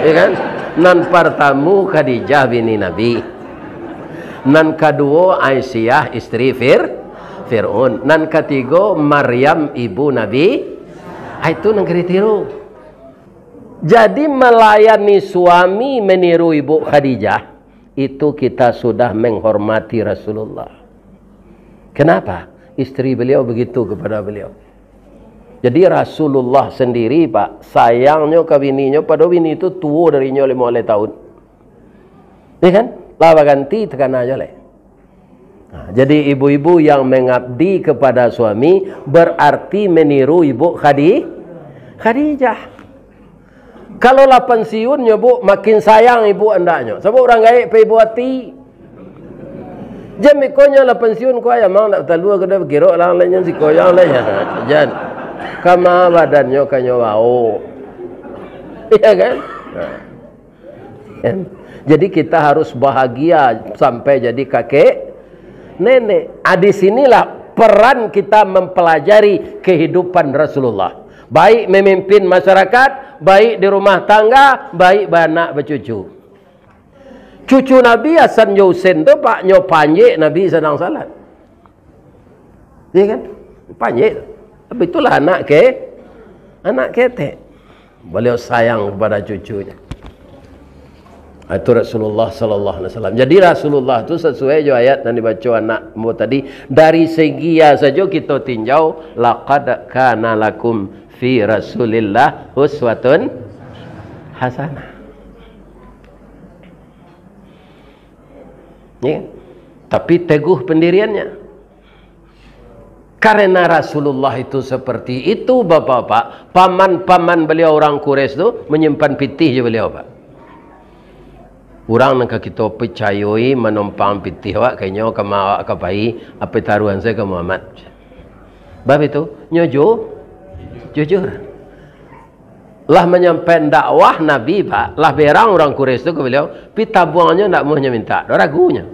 Ya kan? Nan partamo Khadijah bini Nabi. Nan kaduo Aisyah isteri Fir-, Fir'aun. Nan katigo Maryam ibu Nabi. Ah, itu nan ka ditiru. Jadi, melayani suami meniru ibu Khadijah, itu kita sudah menghormati Rasulullah. Kenapa? Isteri beliau begitu kepada beliau. Jadi, Rasulullah sendiri, Pak, sayangnyo ka bininyo, padahal bini tu tuo darinyo limo baleh tahun. Ya kan? Lah baganti takana jo lai. Nah, jadi ibu-ibu yang mengabdi kepada suami berarti meniru ibu Khadi-, Khadijah. Kalau lah pensiun nyo, Bu, makin sayang ibu andaknyo. Sabab urang gaek pai ibu ati. Jan beko nyo lah pensiun, ko ayam ang dak talua, ko dah bakirok lah, lainyo siko yang lainnya. Jan. Kama badannyo ka nyo baok. Iya kan? Nah. Kan? Jadi kita harus bahagia sampai jadi kakek nenek. Ah, di sinilah peran kita mempelajari kehidupan Rasulullah. Baik memimpin masyarakat, baik di rumah tangga, baik baanak bacucu. Cucu Nabi Hasan jo Husain tu, Pak, nyo panjek Nabi sadang salat. Iya kan? Panjek. Tapi itulah anak ke-, anak ketek. Beliau sayang kepada cucunya. Itu Rasulullah sallallahu alaihi wasallam. Jadi Rasulullah tu sesuai jo ayat yang dibaco anak ambo tadi, dari segi ya sajo kita tinjau, "Laqad kana lakum fi Rasulillah uswatun hasanah." Ya. Tapi teguh pendiriannya. Karena Rasulullah itu seperti itu, Bapak-bapak, paman-paman beliau orang Quraisy tu menyimpan pitih jo beliau, Pak. Urang nan ka kito picayoi manompang pitih awak, ka inyo ka ma-, awak ka pai, apo taruahan sajo ka Muhammad. Bab itu, nyo ju-, jujur. Lah manyampaikan dakwah Nabi, Pak, lah berang urang Quraisy tu ka baliau, pi tabuangnyo ndak amuahnyo mintak, doh ragunyo.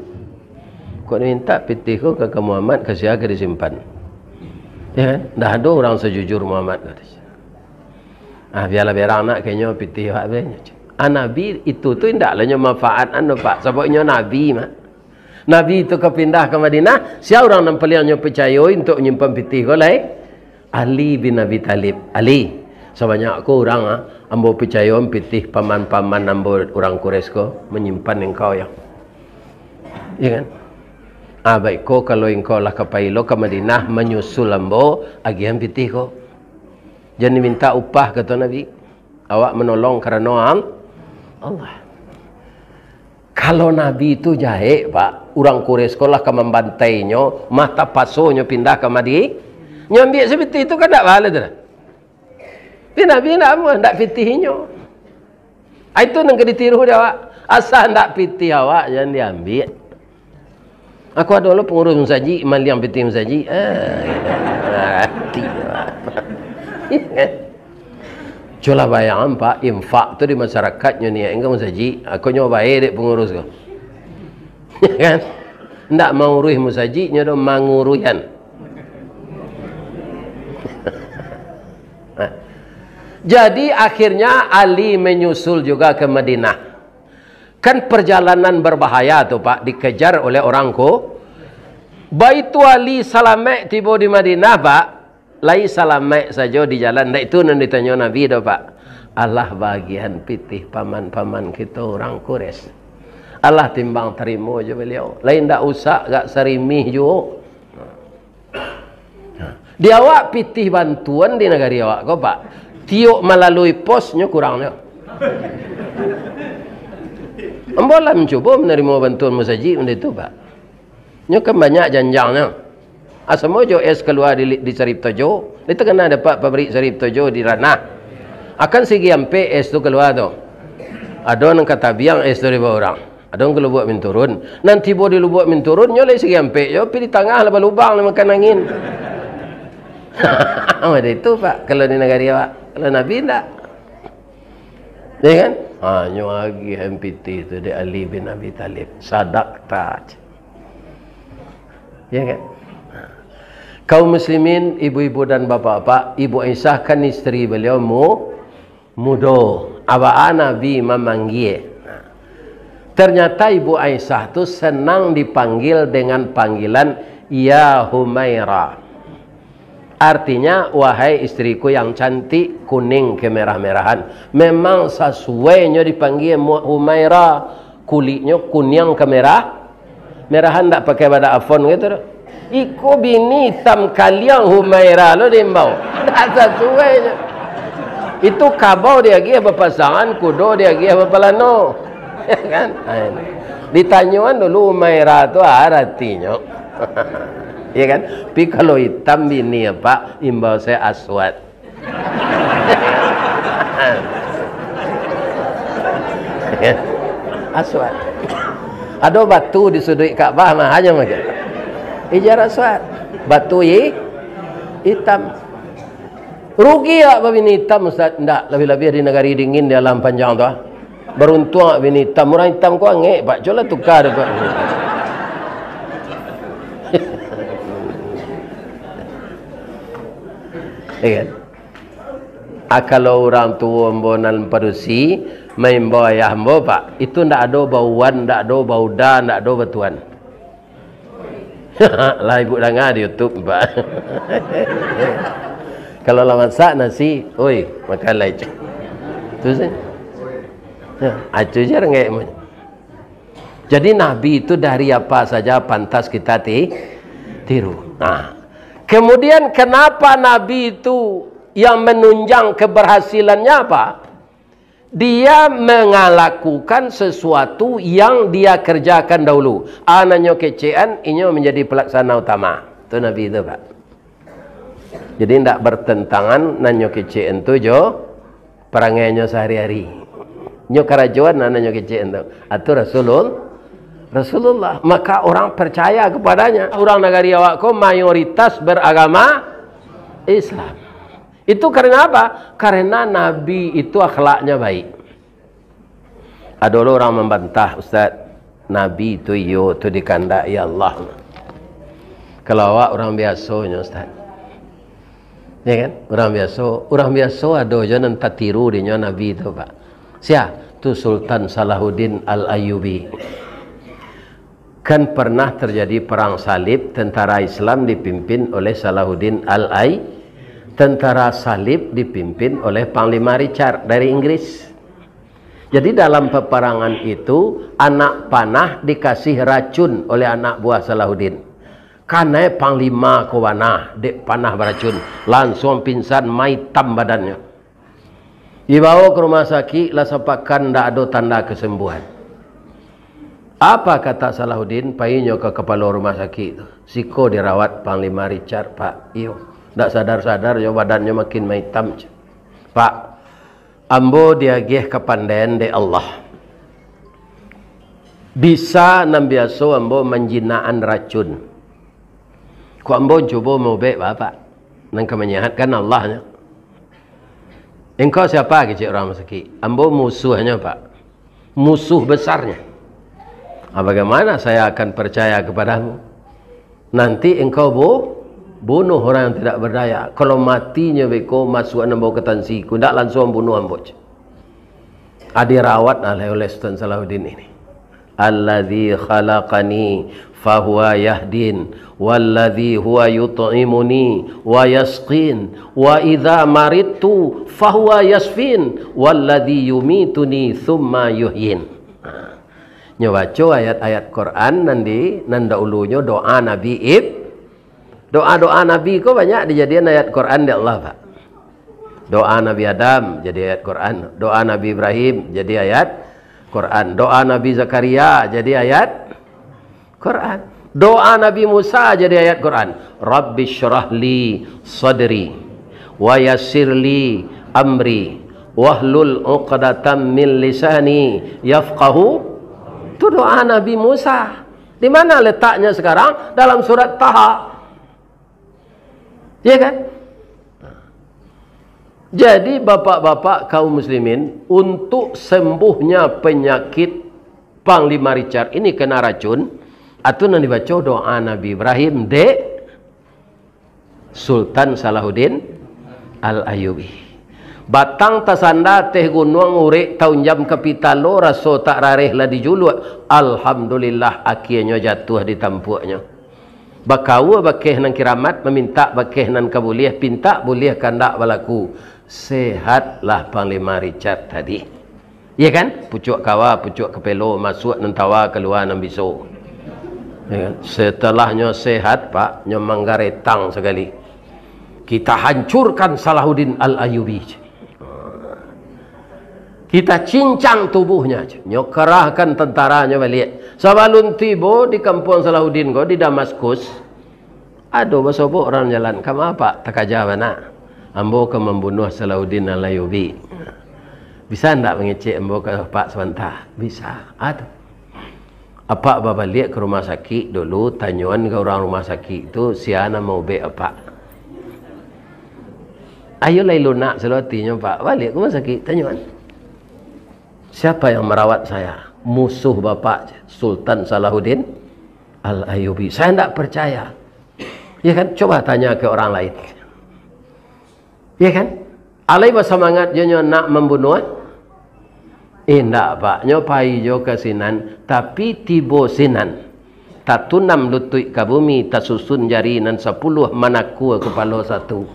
Kok dimintak pitih ko ka, ka Muhammad, ka sia ka disimpan? Ya kan? Ndak ado urang sajujur Muhammad, kata sia. Ah, bialah berang nak, ka inyo pitih awak be. Ah, Nabi itu tu indak lah nyo manfaat anu, Pak, sabab inyo Nabi mah. Nabi tu ka pindah ka Madinah, sia urang nan paliang nyo picayoi untuak nyimpan pitih ko lai? Ali bin Abi Thalib. "Ali, sabanyak ko urang, ah, ambo picayoan pitih paman-paman ambo urang Quraisy ko manyimpan engkau, yo." Iya kan? Ah, baik ko, kalau engkau lah ka pai lo ka Madinah manyusul ambo, agiahan pitih ko. Jan dimintak upah, kato Nabi. Awak manolong karano Al-, Allah. Kalau Nabi tu jahek, Pak, urang Quraisy ko lah ka mambantainyo, mah tapasonyo pindah ka Madi-, nyo ambiak sapitih tu kan ndak baa tu dah. Tapi Nabi ndak amuah, ndak pitih inyo. Ah, itu nan ka ditiru dek awak. Asa ndak pitih awak, jan diambiak. Aku ado lo pangurus masajik, maliang pitih masajik. Ah, mati. Cubolah bayangkan, Pak, infak tu di masyarakat nyo niaik ka masajik. Aku nyo bae dek pangurus ko. Kan? Ndak manguruih masajik nyo doh, manguruihan. Jadi, akhirnya Ali menyusul juga ke Madinah. Kan perjalanan berbahaya tu, Pak, dikejar oleh orang ko. Baitu Ali salamaik tibo di Madinah, Pak, lai salamaik sajo di jalan. Ndak itu nan ditanyo Nabi doh, Pak. Alah bagian pitih paman-paman kito urang Quraisy. Alah timbang tarimo jo baliau. Lai ndak usah agak sarimih juo. Di awak pitih bantuan di nagari awak ko, Pak, tiok malalui pos nyo kurang nyo. Ambo lah mancubo manarimo bantuan musajik banda itu, Pak. Nyo kan banyak janjangnyo. Asa mah jo es kalua di, di Sarip Tojo. Di tangah dapat pabrik Sarip Tojo di Ranah. Akan sigi ampek es tu kalua tu. Ado nan ka tabiang es tu di bawah urang. Ado nan ka Lubuak Minturun. Nan tibo di Lubuak Minturun, nyo lai sigi ampek jo, pi di tangah lah balubang lah makan angin. Macam itu, Pak, kalau di nagari awak. Kalau Nabi ndak. Ya kan? Ha, nyo agiah M P T tu dek Ali bin Abi Thalib. Sadakta. Ya kan? Kaum muslimin, ibu-ibu dan bapak-bapak, Ibu Aisyah kan isteri beliau mu-, mudo. Awak Nabi mamanggie. Ternyata Ibu Aisyah tu senang dipanggil dengan panggilan "Ya Humaira". Artinya, "Wahai istriku yang cantik, kuning kemerah-merahan." Memang sasuainyo dipanggie Mu-, Humaira, kuliknyo kuniang kemerah-merahan, ndak pakai badak Avon gitu doh. Iko bini itam kaliang Humaira lo diimbau. Ndak sasuainyo. Itu kabau diagiah bapasangan, kudo diagiah bapalano. Ya kan? Ha, ini. Ditanyoan dulu Humaira tu aratinyo. Ya kan? Tapi kalau itam bini, Pak, imbau se Aswad. Aswad. Ado batu di suduik Ka'bah mah, hanyo macam Hajar Aswad. Batu i-, itam. Rugi awak babini itam, Ustaz? Ndak, labiah-labiah di nagari dingin di alam panjang tu, ah. Baruntuang awak bini itam, urang itam ko angek, Pak. Cubolah tuka dek, Pak. Ya kan? Ah, kalau urang tuo ambo nan padusi, maimbau ayah ambo, Pak, itu ndak ado bauan, ndak ado bauda, ndak ado batuan. Lah ibu danga di YouTube, Pak. Kalau lah masak nasi, "Oi, makan lah, Icu." Tu sajo. Ya, Acu je ranggaik mo. Jadi, Nabi itu dari apa saja pantas kita ti-, tiru. Nah, kemudian kenapa Nabi itu yang menunjang keberhasilannya apa? Dia mengalakukan sesuatu yang dia kerjakan dahulu. A nan nyo kecekan, inyo menjadi pelaksana utama. Tu Nabi tu, Pak. Jadi, ndak bertentangan nan nyo kecekan tu jo parangainyo sahari-hari. Nyo karajoan nan nyo kecekan tu. Atu Rasulul-, Rasulullah. Maka orang percaya kepadanya. Urang nagari awak ko mayoritas beragama Islam. Itu karena apa? Karena Nabi itu akhlaknya baik. Ado lo urang mambantah, "Ustaz, Nabi tu iyo tu dikandaki Allah." Kalau awak urang biasonyo, Ustaz. Ya kan? Urang biaso, urang biaso ado jo nan tatiru dinyo Nabi tu, Pak. Sia? Tu Sultan Salahuddin Al-Ayyubi. Kan pernah terjadi perang salib, tentara Islam dipimpin oleh Salahuddin Al-Ai-, tentara salib dipimpin oleh Panglima Richard dari Inggris. Jadi, dalam peperangan itu, anak panah dikasih racun oleh anak buah Salahuddin. Kanai panglima ko bana dek panah baracun, lansuang pingsan, maitam badannyo. Dibawo ka rumah sakik, lah sapakan ndak ado tanda kesembuhan. Apa kata Salahuddin? Painyo ka kapalo rumah sakik tu. "Siko dirawat Panglima Richard, Pak." Iyo. Ndak sadar-sadar jo badannyo makin maitam. "Pak, ambo diagiah kapandaian dek Allah. Bisa nan biaso ambo manjinakan racun. Kok ambo cubo maubek, Bapak? Nan ka manyehatkan Allah nyo." "Engkau siapa?" kecek urang rumah sakik. "Ambo musuahnyo, Pak. Musuh besarnya." "Ah, bagaimana saya akan percaya kepadamu? Nanti engkau bu-, bunuh orang yang tidak berdaya. Kalau matinyo beko, masuakan ambo ka tansi ku, ndak lansuang bunuh ambo." Dirawat lah oleh Sultan Salahuddin ini. "Alladzi khalaqani fahuwa yahdin, walladzi huwa yut'imuni wa yasqin, wa idza maridtu fahuwa yasfin, walladzi yumituni tsumma yuhyin." Ha. Nyo baco ayat-ayat Quran nan di, nan dahulunyo doa Nabi Ib-, Doa-doa Nabi ko banyak dijadian ayat Quran dek Allah, Pak. Doa Nabi Adam jadi ayat Quran. Doa Nabi Ibrahim jadi ayat Quran. Doa Nabi Zakaria jadi ayat Quran. Doa Nabi Musa aja di ayat Quran. "Rabbi syrah li sadri, wa yassir li amri, wahlul uqdatam min lisani yafqahu." Itu doa Nabi Musa. Di mana letaknya sekarang? Dalam surat Taha. Ya kan? Jadi, bapak-bapak kaum muslimin, untuk sembuhnya penyakit Panglima Richard ini kena racun, atau nan dibaco doa Nabi Ibrahim dek Sultan Salahuddin Al-Ayyubi. Batang tasanda ateh gunuang, urek taunjam ka pitalo, raso tak rareh lah dijuluak. Alhamdulillah, akienyo jatuah di tampuaknyo. Bakaua bakeh nan kiramat, mamintak bakeh nan ka buliah, pintak buliah kandak balaku. Sehatlah Panglima Richard tadi. Iya kan? Pucuak kawa, pucuak kapelo, masuak nan tawa, kalua nan biso. Ya kan? Setelahnyo sehat, Pak, nyo manggaretang sakali. Kita hancurkan Salahuddin Al-Ayyubi. Kita cincang tubuhnya. Nyo kerahkan tantaranyo baliak. Sabalun tibo di kampuang Salahuddin ko, di Damaskus, ado basobok urang jalan, "Kama, Pak?" "Takaja bana. Ambo ka mambunuah Salahuddin Al-Ayyubi. Bisa ndak mangecek ambo ka Apak sabanta?" "Bisa." "Ado. Apak babaliak ka rumah sakik dulu, tanyoan ka urang rumah sakik tu, sia nan maubek Apak." Ayo lai lunak salo atinyo, Pak. Baliak ka rumah sakik, tanyoan. "Siapa yang merawat saya?" "Musuh Bapak, Sultan Salahuddin Al-Ayyubi." "Saya ndak percaya." Ya kan? Coba tanya ke orang lain. Ya kan? Alai basamangat jo nyo nak mambunuah? Indak, Pak. Nyo pai jo ka sinan, tapi tibo sinan, tatunam lutuik ka bumi, tasusun jari nan sapuluah, manakua kapalo satu.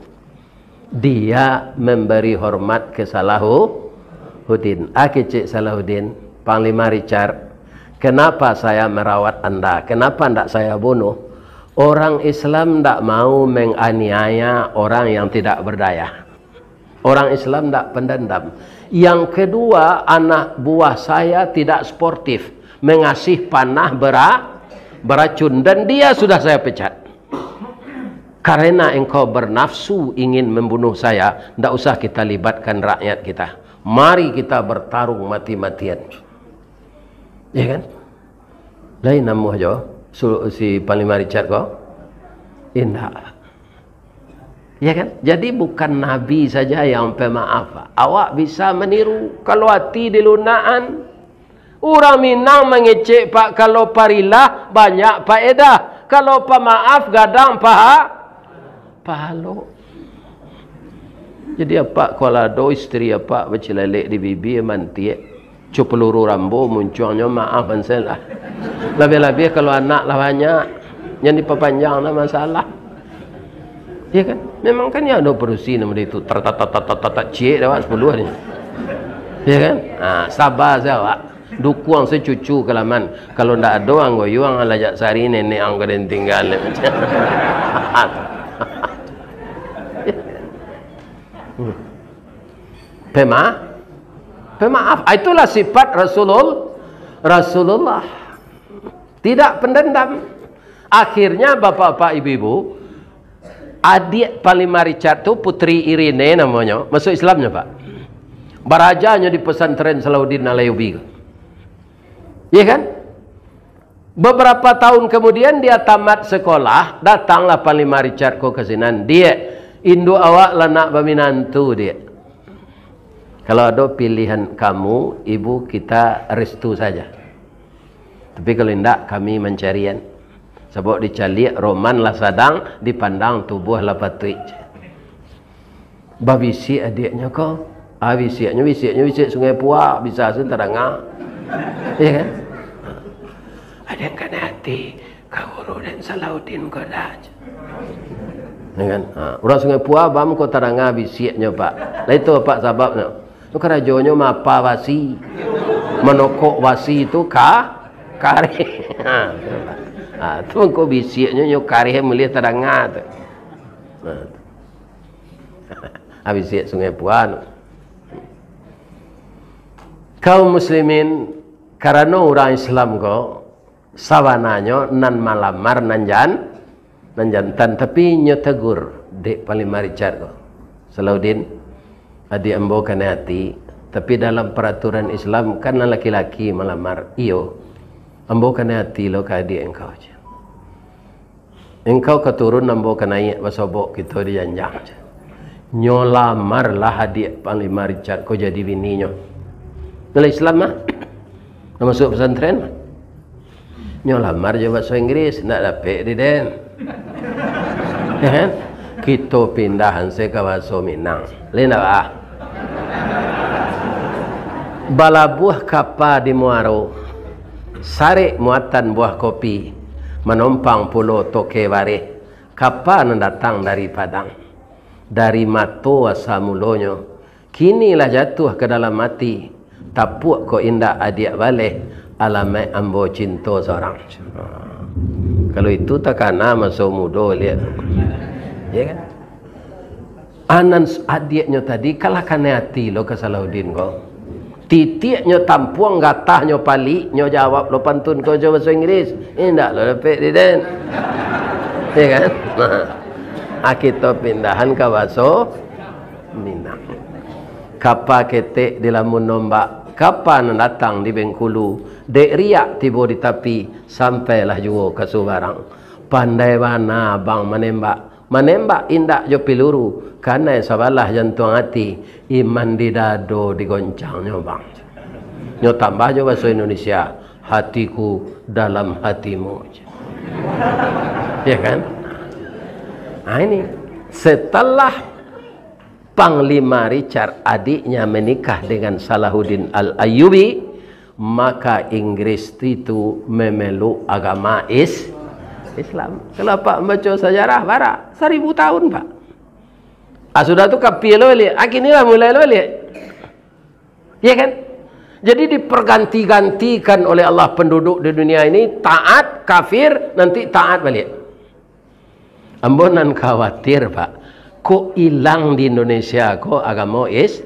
Dia memberi hormat ke Salahuddin. Ah, kecek Salahuddin, "Panglima Richard, kenapa saya merawat Anda? Kenapa ndak saya bunuh?" Orang Islam ndak mau menganiaya orang yang tidak berdaya. Orang Islam ndak pendendam. Yang kedua, anak buah saya tidak sportif, mengasih panah bera-, beracun, dan dia sudah saya pecat. Karena engkau bernafsu ingin membunuh saya, ndak usah kita libatkan rakyat kita. Mari kita bertarung mati-matian. Ya kan? Lain namuah jo su-, si Panglima Richard ko? Indak. Ya kan? Jadi, bukan Nabi saja yang pemaaf, Pak. Awak bisa meniru. Kalau ati dilunakan, urang Minang mangecek, Pak, kalau parilah banyak paedah. Kalau pamaaf gadang paha-, pahalo. Jadi, Apak, kalau ado isteri Apak bacilelek di bibia, mantiak, co peluru Rambo, muncuangnyo maaf, bansen lah. Labiah-labiah kalau anak lah banyak, jan dipapanjang lah masalah. Ya kan? Memang kan ya ado padusi namo itu, tar, tar, tar, tar, tar, tar, ciek dah, Wak, sepuluh ni. Ya kan? Ha, sabar saja, Wak. Dukuang sajo cucu ka laman. Kalau ndak ado, ang goyuang, ang lajak sari, nenek ang ka den tinggal. Pema-, pemaaf. Ah, itulah sifat Rasulul-, Rasulullah. Tidak pendendam. Akhirnya, bapak-bapak, ibu-ibu, adik Panglima Richard tu, Putri Irene namonyo, masuk Islamnyo, Pak. Barajanyo di pesantren Salahuddin Al-Ayyubi. Iya kan? Beberapa tahun kemudian dia tamat sekolah, datanglah Panglima Richard ko ka sinan. "Diak, induak awak lah nak baminantu, Diak. Kalau ado pilihan kamu, ibu, kita restu saja. Tapi kalau indak, kami mancarian. Sabab dicaliak roman lah sadang, dipandang tubuah lah patuik." Babisiak adiaknyo ko. Ah, bisiaknyo, bisiaknyo, bisiak Sungai Pua, bisa sen tadanga. Iya kan? Adiak kanai ati, ka guru den Salahuddin ko dah. Ya kan? Ha, urang Sungai Pua, bam ko tadanga bisiaknyo, Pak. Lah itu, Pak, sababnyo. Tu karajonyo mapa basi. Manokok basi tu ka-, kareh. Ha, tu, Pak. Ha, tu ko bisiaknyo, nyo kareh mulih tadanga tu. Ha, tu. Habis siak Sungai Puan. Kaum muslimin, karano urang Islam ko, Sabananyo nan malamar nan jan-, nan jantan, tapi nyo tegur dek Panglima Richard ko, "Salahuddin, adiak ambo kanai ati, tapi dalam peraturan Islam kan nan laki-laki malamar." "Iyo, ambo kanai ati lo ka adiak engkau," cek. "Engkau ka turun, ambo ka naiak basobok kito di janjang," cek. Nyo lamarlah adiak Panglima Richard ko jadi bininyo. Dalam Islam mah, nak masuak pesantren mah. Nyo lamar jo baso Inggris, ndak dapek di den. Ya kan? Kito pindah se ka baso Minang. Lai ndak, ah? Balabuah kapa di muaro, sarek muatan buah kopi, manompang pulo toke bareh, kapa nan datang dari Padang. Dari mato asa mulonyo, kini lah jatuah ka dalam ati. Tapuak ko indak adiak baleh, alamaik ambo cinto sorang. Kalau itu takana maso mudo liak. Ya kan? Anan s-, adiaknyo tadi kalah kanai ati lo ka Salahuddin ko. Titiaknyo tampuang, gatahnyo palik, nyo jawab lo pantun ko jo baso Inggris. Indak lo dapek di den. Ya kan? Nah, ah, kito pindahan ka baso Minang. Kapa ketek di lamun ombak, kapa nan datang di Bengkulu, dek riak tibo di tapi, sampailah juo ka subarang. Pandai bana abang manembak, manembak indak jo piluru, kanai sabalah jantuang ati, iman di dado digoncangnyo, bang. Nyo tambah jo baso Indonesia, "Hatiku dalam hatimu." Ya kan? Nah, ini setelah Panglima Richard adiknya menikah dengan Salahuddin Al-Ayyubi, maka Inggris itu memeluk agama is-, Islam. Kalau Apak membaca sejarah, barak, seribu tahun, Pak. Ah, sudah tu kapia lo baliak. Ah, kini lah mulai lo baliak. Ya kan? Jadi diperganti-gantikan oleh Allah penduduk di dunia ini, taat, kafir, nanti taat baliak. Ambo nan khawatir, Pak, kok ilang di Indonesia ko agamo is-,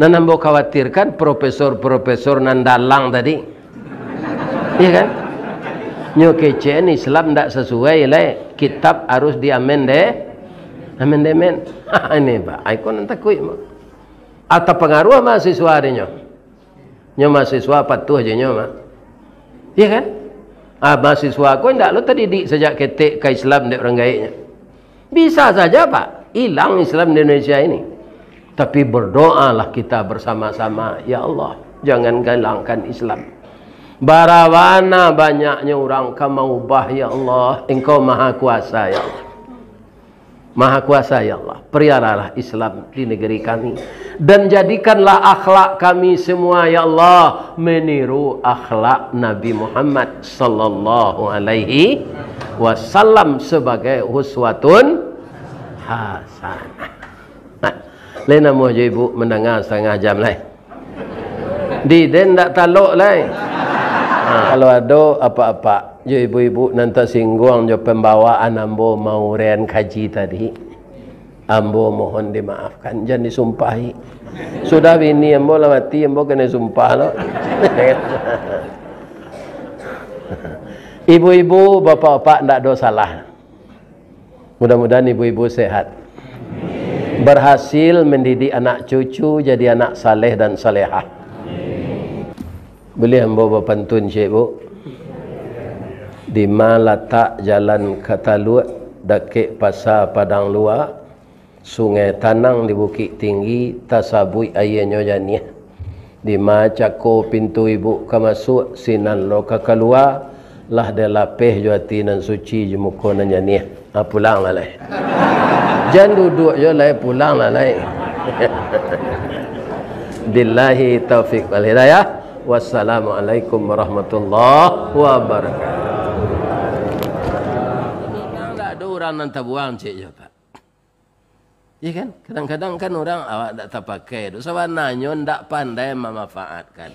nan ambo khawatirkan profesor-profesor nan dalang tadi. Iya kan? Nyo kecekan Islam ndak sasuai lai, kitab harus diamende-, amendemen. Ini, Pak, ai ko nan takuik, Pak. Atau pengaruh mahasiswa dinyo. Nyo mahasiswa patuah je nyo mah. Iya kan? Ah, mahasiswa ko indak lo tadidik sajak ketek ka Islam dek urang gaeknyo. Bisa saja, Pak, ilang Islam di Indonesia ini. Tapi berdoalah kita bersama-sama, "Ya Allah, jangan hilangkan Islam." Barabana banyaknyo urang ka maubah, ya Allah, Engkau Maha Kuasa, ya Allah. Maha Kuasa, ya Allah, peliharalah Islam di negeri kami. Dan jadikanlah akhlak kami semua, ya Allah, meniru akhlak Nabi Muhammad sallallahu alaihi wasallam sebagai uswatun hasanah. Nah, lai namuah jo ibu mandanga satangah jam lai. Di den ndak talok lai. Ha, kalau ado apak-apak jo ibu-ibu nan tasingguang jo pambawaan ambo mauraian kaji tadi, ambo mohon dimaafkan, jan disumpahi. Sudah bini ambo lah mati, ambo kanai sumpah lo. Ibu-ibu, bapak-bapak, ndak ado salah. Mudah-mudahan ibu-ibu sehat. Berhasil mendidik anak cucu jadi anak saleh dan salehah. Buliah ambo bapantun ciek, Bu? Dima latak jalan ka Taluak, dakek Pasa Padang Lua, sungai tanang di Bukik Tinggi, tasabuik aianyo janiah. Dima cako pintu ibu ka masuak, sinan lo ka kalua, lah dilapeh jo ati nan suci jo muko nan janiah. Ha, pulanglah lai. Jan duduak jo lai, pulanglah lai. Billahi taufik wal hidayah. Wassalamualaikum warahmatullahi wabarakatuh. Minang ndak ado urang nan tabuang ciek jo, Pak. Iya kan? Kadang-kadang kan urang awak ndak tapakai tu, sabananyo ndak pandai mamanfaatkan.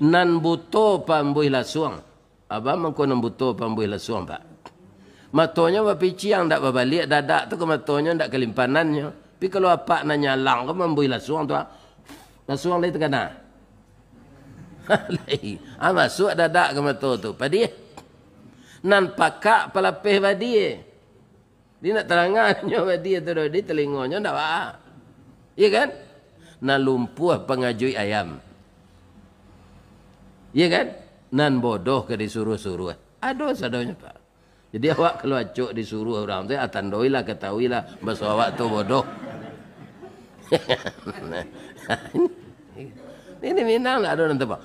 Nan buto pambuih lasuang. Abang mangko nan buto pambuih lasuang, Pak. Matonyo bapiciang ndak babaliak, dadak tu ka matonyo ndak kalimpanannyo. Tapi kalau apak nan nyalang ko mambuih lasuang tu, ah, lasuang lai takana. Lai. Ah, masuak dadak ka mato tu. Padih. Nan pakak palapeh badie. Di nak talanganyo badie tu doh, di talingonyo ndak baa. Iya kan? Nan lumpuah pangajuik ayam. Iya kan? Nan bodoh ka disuruah-suruah. Ado sadonyo, Pak. Jadi awak kalau acok disuruah urang tu, ah, tandoilah, katahuilah, baso awak tu bodoh. Ini Minang ndak ado nan tebak.